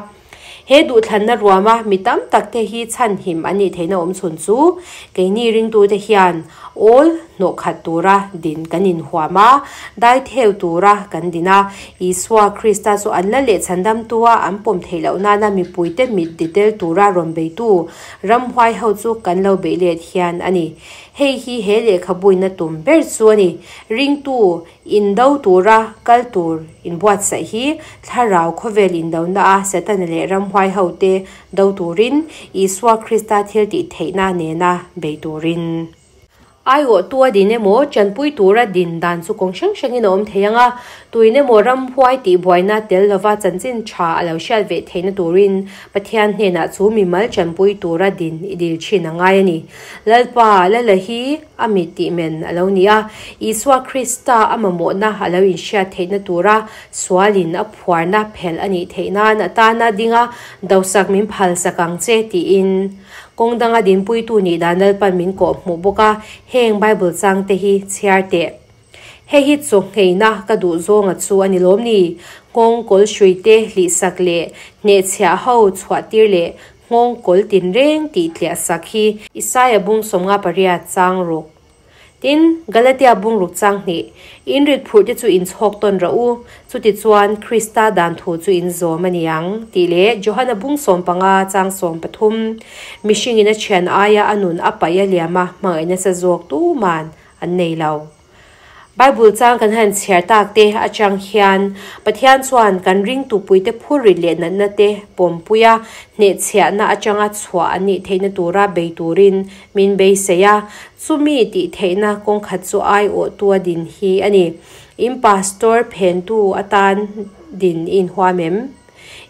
He duhthlanna ruama mi tam takte hi chhanhim an nih theihna awm chhun chu keini ringtute hian awl hnawhkhat tura din kan inhuam a, dai theu tura kan din a. Isua Krista chu an la leh chhandamtua an pawm theih loh nana mipuite mit titel tura rawn beitu ramhuai ho chu kan lo beih let hian a ni. Hei hi he lehkhabuina tum ber chu a ni. Ringtu indo tura kal tur inbuatsaih hi thlarau khawvel indona a Setana leh ramhuai hote do turin Isua Krista thil tih theihna nena bei turin. Aiawhtu a din emaw, chanpui tura din dan chu kawng hrang hrangin a awm thei ang a, tuin emaw ramhuai tihbuaina tel lova chanchin tha a lo hriat ve theihna turin Pathian hnenah chu mimal chanpui tura din i dil thin a ngai a ni. Lalpa, Lala hi a mit tih men a lo ni a, Isua Krista a mamawhna a lo inhriat theihna tura sualin a phuarna phelh a nih theih nan a tana dinga dosak min phalsak ang che tiin kawng danga dinpuitu nih dan Lalpan min kawh hmuh bawk a, heng Bible changte hi chhiar teh. Hei hi chaw ngheina ka duh zawnga chu a ni lawm ni? Nghawng kawl hruite hlihsak leh hnehchhiah ho chhuahtir leh Nghawng kawl tinreng tih tliah sak hi Isaia bung 58 chang ruk. Tin, Galatia bung ruk chang hnih, In rit phurh te chu in chhawk tawn rawh u, chutichuan Krista dan thu chu in zawm a ni ang, tih leh Johana bung 15 chang 13, Mihringin a thian aia a nun a paih a liam a hmangaih nasa zawk tuman an nei lo. Bible chang kan han chhiar tak te atang hian Pathian chuan kan ringtupuite phurrit leh natna te pawmpui a, hnehchhiahna atanga chhuah an nih theihna tura bei turin min beisei a, chumi tih theihna kawngkhat chu aiawhtu a din hi a ni. In pastor phentu atan din i inhuam em?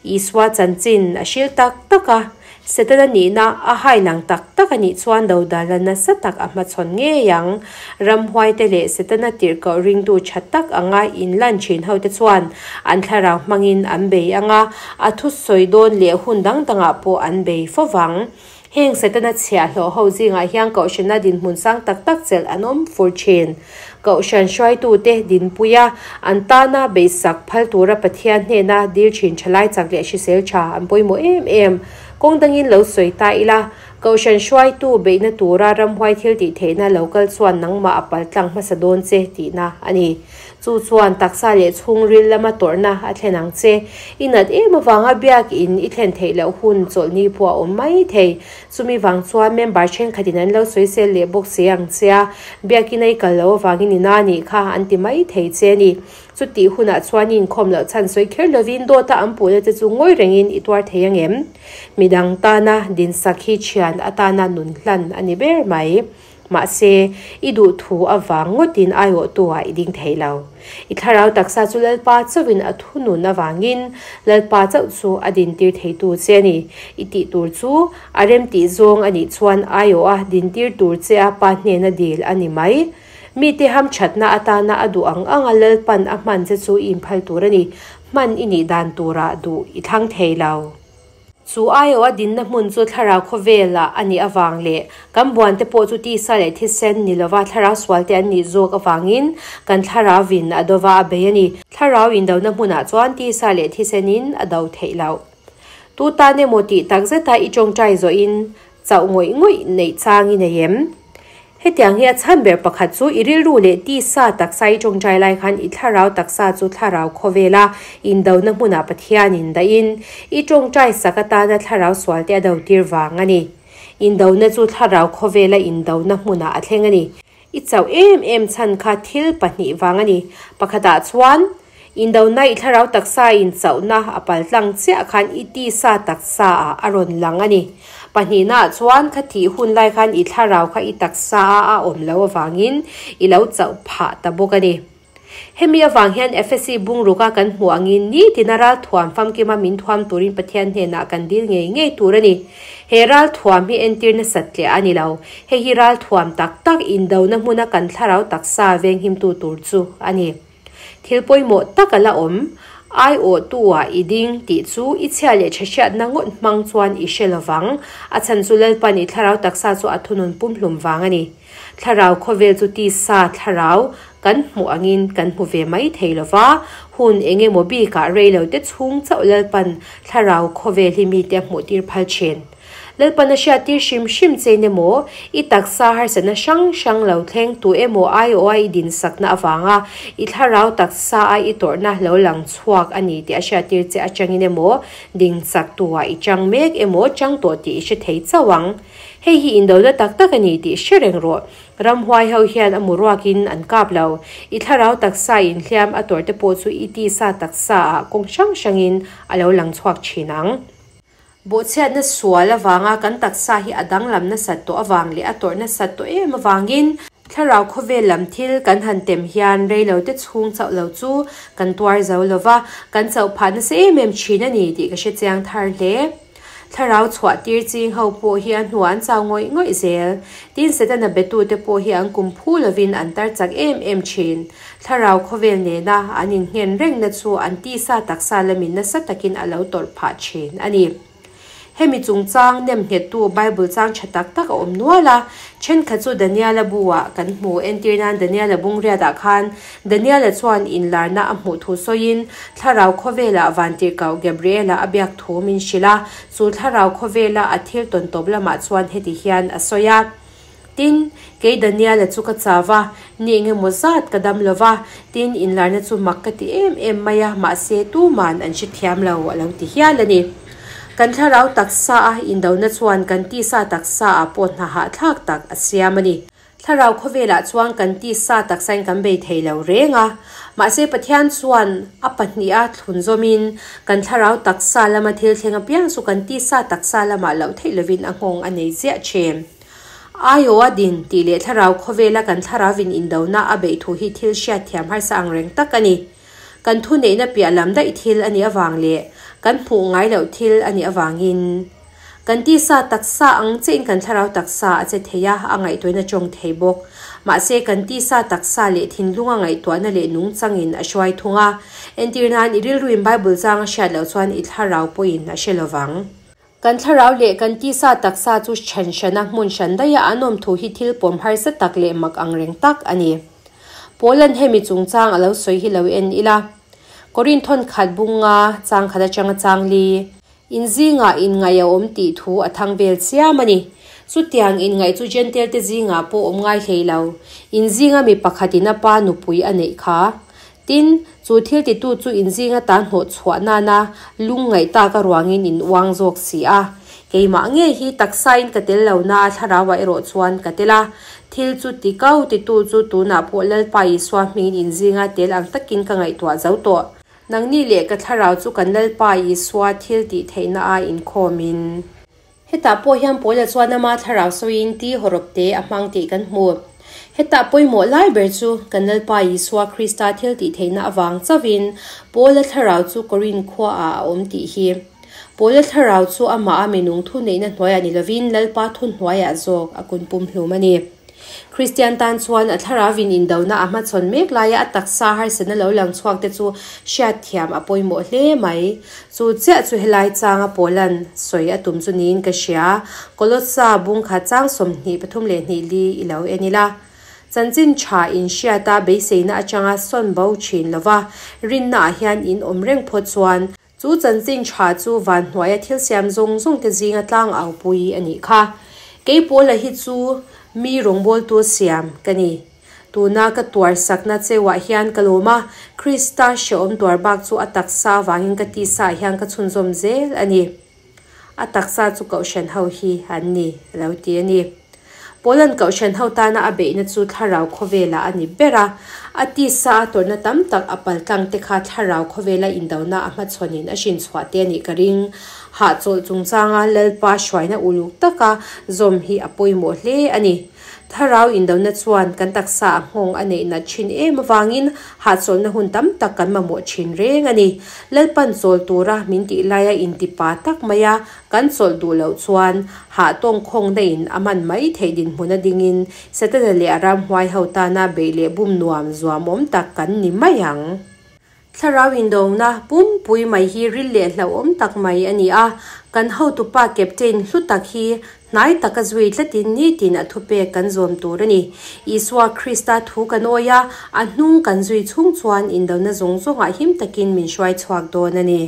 Isua chanchin a hril tak tak a, Setana nihna a hai lang tak tak a nih chuan dodalna nasa tak a hmachhawn ngei ang. Ramhuaite leh Setana tirhkoh ringtu tha tak anga inlan thin hote chuan an thlarau hmangin an bei ang a, a thusawi dawn leh hun dang dangah pawh an bei fo vang. Heng Setana chhiahhlawh ho zingah hian kohhrana dinhmun sang tak tak chelh an awm fur thin. Kohhran hruaitute dinpuia an tana beisak phal tura Pathian hnena dil thin thalai chak leh hrisel tha an pawimawh em em. Kawng dangin lo sawi ta ila, kohhran hruaitu beihna tura ramhuai thil tih theihna lo kal chuan nangmah a paltlang hmasa dawn che tihna a ni. Chu chuan taksa leh chhungril lama tawrhna a thlen ang che. I nat em avanga biakin i thlen theih loh hun chawlhni pawh a awm mai thei. Chumi vang chuan member thenkhatin an lo sawisel leh bawk che ang che a, biakin a i kal loh avangin i na nih kha an ti mai thei che a ni. Chutih hunah chuan i inkhawm loh chhan sawi kher lovin dawta an puhna che chu ngawi rengin i tuar thei ang em? Midang tana dinsak hi thian atana nun hlan a ni ber mai. Mahse, i duh thu avang ngawtin aiawhtu-ah i ding thei lo. I thlarau taksa chu Lalpa chauhin a thunun avangin Lalpa chauh chu a dintir theitu che a ni. I tih tur chu a remtih zawng a nih chuan aiawha dintir tur che a Pa hnena dil a ni mai. Mite hamthatna atana a duh ang anga Lalpan a hman che chu i inphal tur a ni. Hman i nih dan turah duh i thlang thei lo. Chu aiawh a dinna hmun chu thlarau khawvelah a nih avang leh kan buante pawh chu tisa leh thisen ni lova thlarau sualte an nih zawk avangin kan thlarauvin a dova a bei a ni. Thlarau indona hmunah chuan tisa leh thisenin a do theih loh. Tu tan emaw tih tak zeta i tawngtai zawhin chauh ngawih ngawih neih chang i nei em? Hetiang hi a chhan ber pakhat chu i rilru leh tisa taksa i tawngtai lai khan i thlarau taksa chu thlarau khawvela indona hmunah Pathianin dahin i tawngtai sak atana thlarau sualte a dotir vang a ni. Indona chu thlarau khawvela indona hmunah a thleng a ni. I chauh em em chhan kha thil pahnih vang a ni. Pakhatah chuan, indona i thlarau taksa in chauhna a pal tlang chiah khan i tisa taksa ah a rawn lang a ni. Pahnihnaah chuan, kha thih hun lai khan i thlarau kha i taksa ah a awm lo avangin i lo chauh phah ta bawk a ni. Hemi avang hian Efesi bungruka kan hmuh angin nitina ralthuam famkima min thuam turin Pathian hnenah kan dil ngei ngei tur a ni. He ralthuam hi entir nasat tleh a ni lo. Hei hi ralthuam tak tak indona hmuna kan thlarau taksa venghimtu tur chu a ni. Thil pawimawh tak a la awm. Aiawhtu-ah i ding tih chu i chhia leh tha hriatna ngawt hmang chuan i hre lovang. A chhan chu Lalpan i thlarau taksa chu a thunun pumhlum vang a ni. Thlarau khawvel chu tisa thlarau kan hmuh angin kan hmu ve mai thei lo va, hun eng emaw bikah rei lo te chhung chauh Lalpan thlarau khawvel hi mite a hmuh tir phal thin. Lalpan a hriat tir hrim hrim chein emaw, i taksa harsatna hrang hrang lo thleng tu emaw aiawha i dinsakna avanga i thlarau taksa a i tawrhna lo lang chhuak a ni tih a hriat tir che atangin emaw, dingchak tu ah i chang mek emaw chang tawh tih i hre thei chauh ang. Hei hi indona tak tak a ni tih hre reng rawh. Ramhuai ho hian a mu ruakin an kap lo. I thlarau taksa inhliam a tawrh te pawh chu i tisa taksa ah kawng hrang hrangin a lo lang chhuak thin ang. Bawhchhiatna sual avanga kan taksa hi a danglam nasat tawh avang leh a tawrh nasat tawh em avangin thlarau khawvel lam thil kan han tem hian reilo te chhung chauh lo chu kan tuar zo lova, kan chauh phah nasa em em thin a ni tih ka hrechiang thar hle. Thlarau chhuah tir ching ho pawh hi a hnuah an chau ngawih ngawih zel. Tin, Setana betute pawh hi an kum phu lovin an tar chak em em thin. Thlarau khawvel nena an innghen rengna chu an tisa taksa lamin nasa takin a lo tawrh phah thin a ni. Hemi chungchang nem nghettu Bible chang tha tak tak a awm nual a, thenkhat chu Daniela bu-ah kan hmu. Entir nan Daniela bungriatah khan Daniela chuan inlarna a hmuh thu sawiin Thlarau khawvelah Vantirhkoh Gabriela a biak thu min hrilh a, chu thlarau khawvela a thil tawn tawp lamah chuan heti hian a sawi a, Tin, kei Daniela chu ka chau a, ni engemaw zat ka dam lo va, tin, inlarna chu mak ka ti em em mai a, mahse tuman an hrethiam lo a lo ti hial a ni. Kan thlarau taksa a indona chuan kan tisa taksa ah pawh hna hahthlak tak a siam a ni. Thlarau khawvelah chuan kan tisa taksain kan bei thei lo reng a, mahse Pathian chuan a pahniha thlun zawmin kan thlarau taksa lama thil thleng apiang chu kan tisa taksa lamah loh theih lovin a nghawng a nei ziah thin. Aiawha din tih leh thlarau khawvela kan thlarauvin indona a beih thu hi thil hriatthiam harsa ang reng tak a ni. Kan thuneihna piah lam daih thil a nih avang leh kan hmuh ngai loh thil a nih avangin kan tisa taksa ang chiahin kan thlarau taksa a che thei a, a ngaihtuahna tawng thei bawk. Mahse kan tisa taksa leh thinlunga ngaihtuahna leh nungchangin a hruai thung a. Entir nan i rilruin Bible chang a hriat loh chuan i thlarau pawhin a hre lovang. Kan thlarau leh kan tisa taksa chu chhan hrana hmun hran daiha an awm thu hi thil pawm harsa tak leh mak ang reng tak a ni. Paula'n hemi chungchang a lo sawi hi lo en ila. Korinthon khat bunga chang khat atanga chang li. Inzingah inngaih a awm tih thu a thang vel chiam a ni. Chutiang inngaih chu Jentail te zingah pawh awm ngai hlei lo. Inzinga mi pakhatin a pa nupui a neih kha. Tin, chu thil titu chu inzing atan hnawh chhuah nana lungngaih tak a ruangin in uang zawk si a. Keimah ngei hi taksain ka tel lo na a thlarauah erawh chuan ka tel a. Thil chu ti kau titu chu tunah pawh Lalpa Isua hmingin inzinga tel ang takin ka ngaihtuah zo tawh. Nangni leh ka thlarau chu kan Lalpa Isua thil tih theihna a inkhawmin. Hetah pawh hian Paula chuan ama thlarau sawiin ti hawrawp te a hmang tih kan hmu. Hetah pawimawh lai ber chu kan Lalpa Isua Krista thil tih theihna avang chauhin Paula thlarau chu Korinth khuaah a awm tih hi. Paula thlarau chu amah a minung thuneihna hnuaiah ni lovin Lalpa thunhnuaiah zawk a kun pumhlum a ni. Kristian tan chuan a thlarauvin indona a hmachhawn mek laia a taksa harsatna lo lang chhuak te chu hriatthiam a pawimawh hle mai. Chu chiah chu helai changa Paula'n sawi a tum chu niin ka hria. Kolossa bungkhat chang 23 li i lo en ila. Chanchin tha inhriata beiseina atanga sawn bo thin lova rinnaah hian in awm reng phawt chuan Chu chanchin tha chu van hnuaia thil siam zawng zawng te zinga tlang au pui a nih kha. Kei Paula hi chu Mi rawngbawltu siam ka ni. Tuna ka tuarsakna cheuah hian ka lawm a, Krista hrehawm tuar bak chu a taksa avangin ka tisa ah hian ka chhunzawm zel a ni. A taksa chu Kohhran ho hi an ni, a lo ti a ni. Paula'n Kohhran ho tana a beihna chu thlarau khawvelah a ni ber a, a tisa a tawrhna tam tak a paltlang te kha thlarau khawvela indona a hmachhawnin a hrinchhuah te a nih ka ring. Hahchawlh chungchanga Lalpa hruaina uluk taka zawm hi a pawimawh hle a ni. Thlarau indona chuan kan taksa a nghawng a neih nat thin em avangin hahchawlhna hun tam tak kan mamawh thin reng a ni. Lalpan chawl tura min tih laia intipa tak maia kan chawlh duh loh chuan hah tawngkhawngna in a man mai theih dinhmun a dingin Setana leh a ramhuai ho tana beih leh bum nuam zuamawm tak kan ni mai ang. Thlarau indona pumpui mai hi ril leh hlauhawm tak mai a ni a, kan hotupa Captain hlu tak hi hnai taka zui tlatin nitin a thupek kan zawm tur a ni. Isua Krista thu kan awi a, a hnung kan zui chhung chuan indona zawng zawngah him takin min hruai chhuak dawn a ni.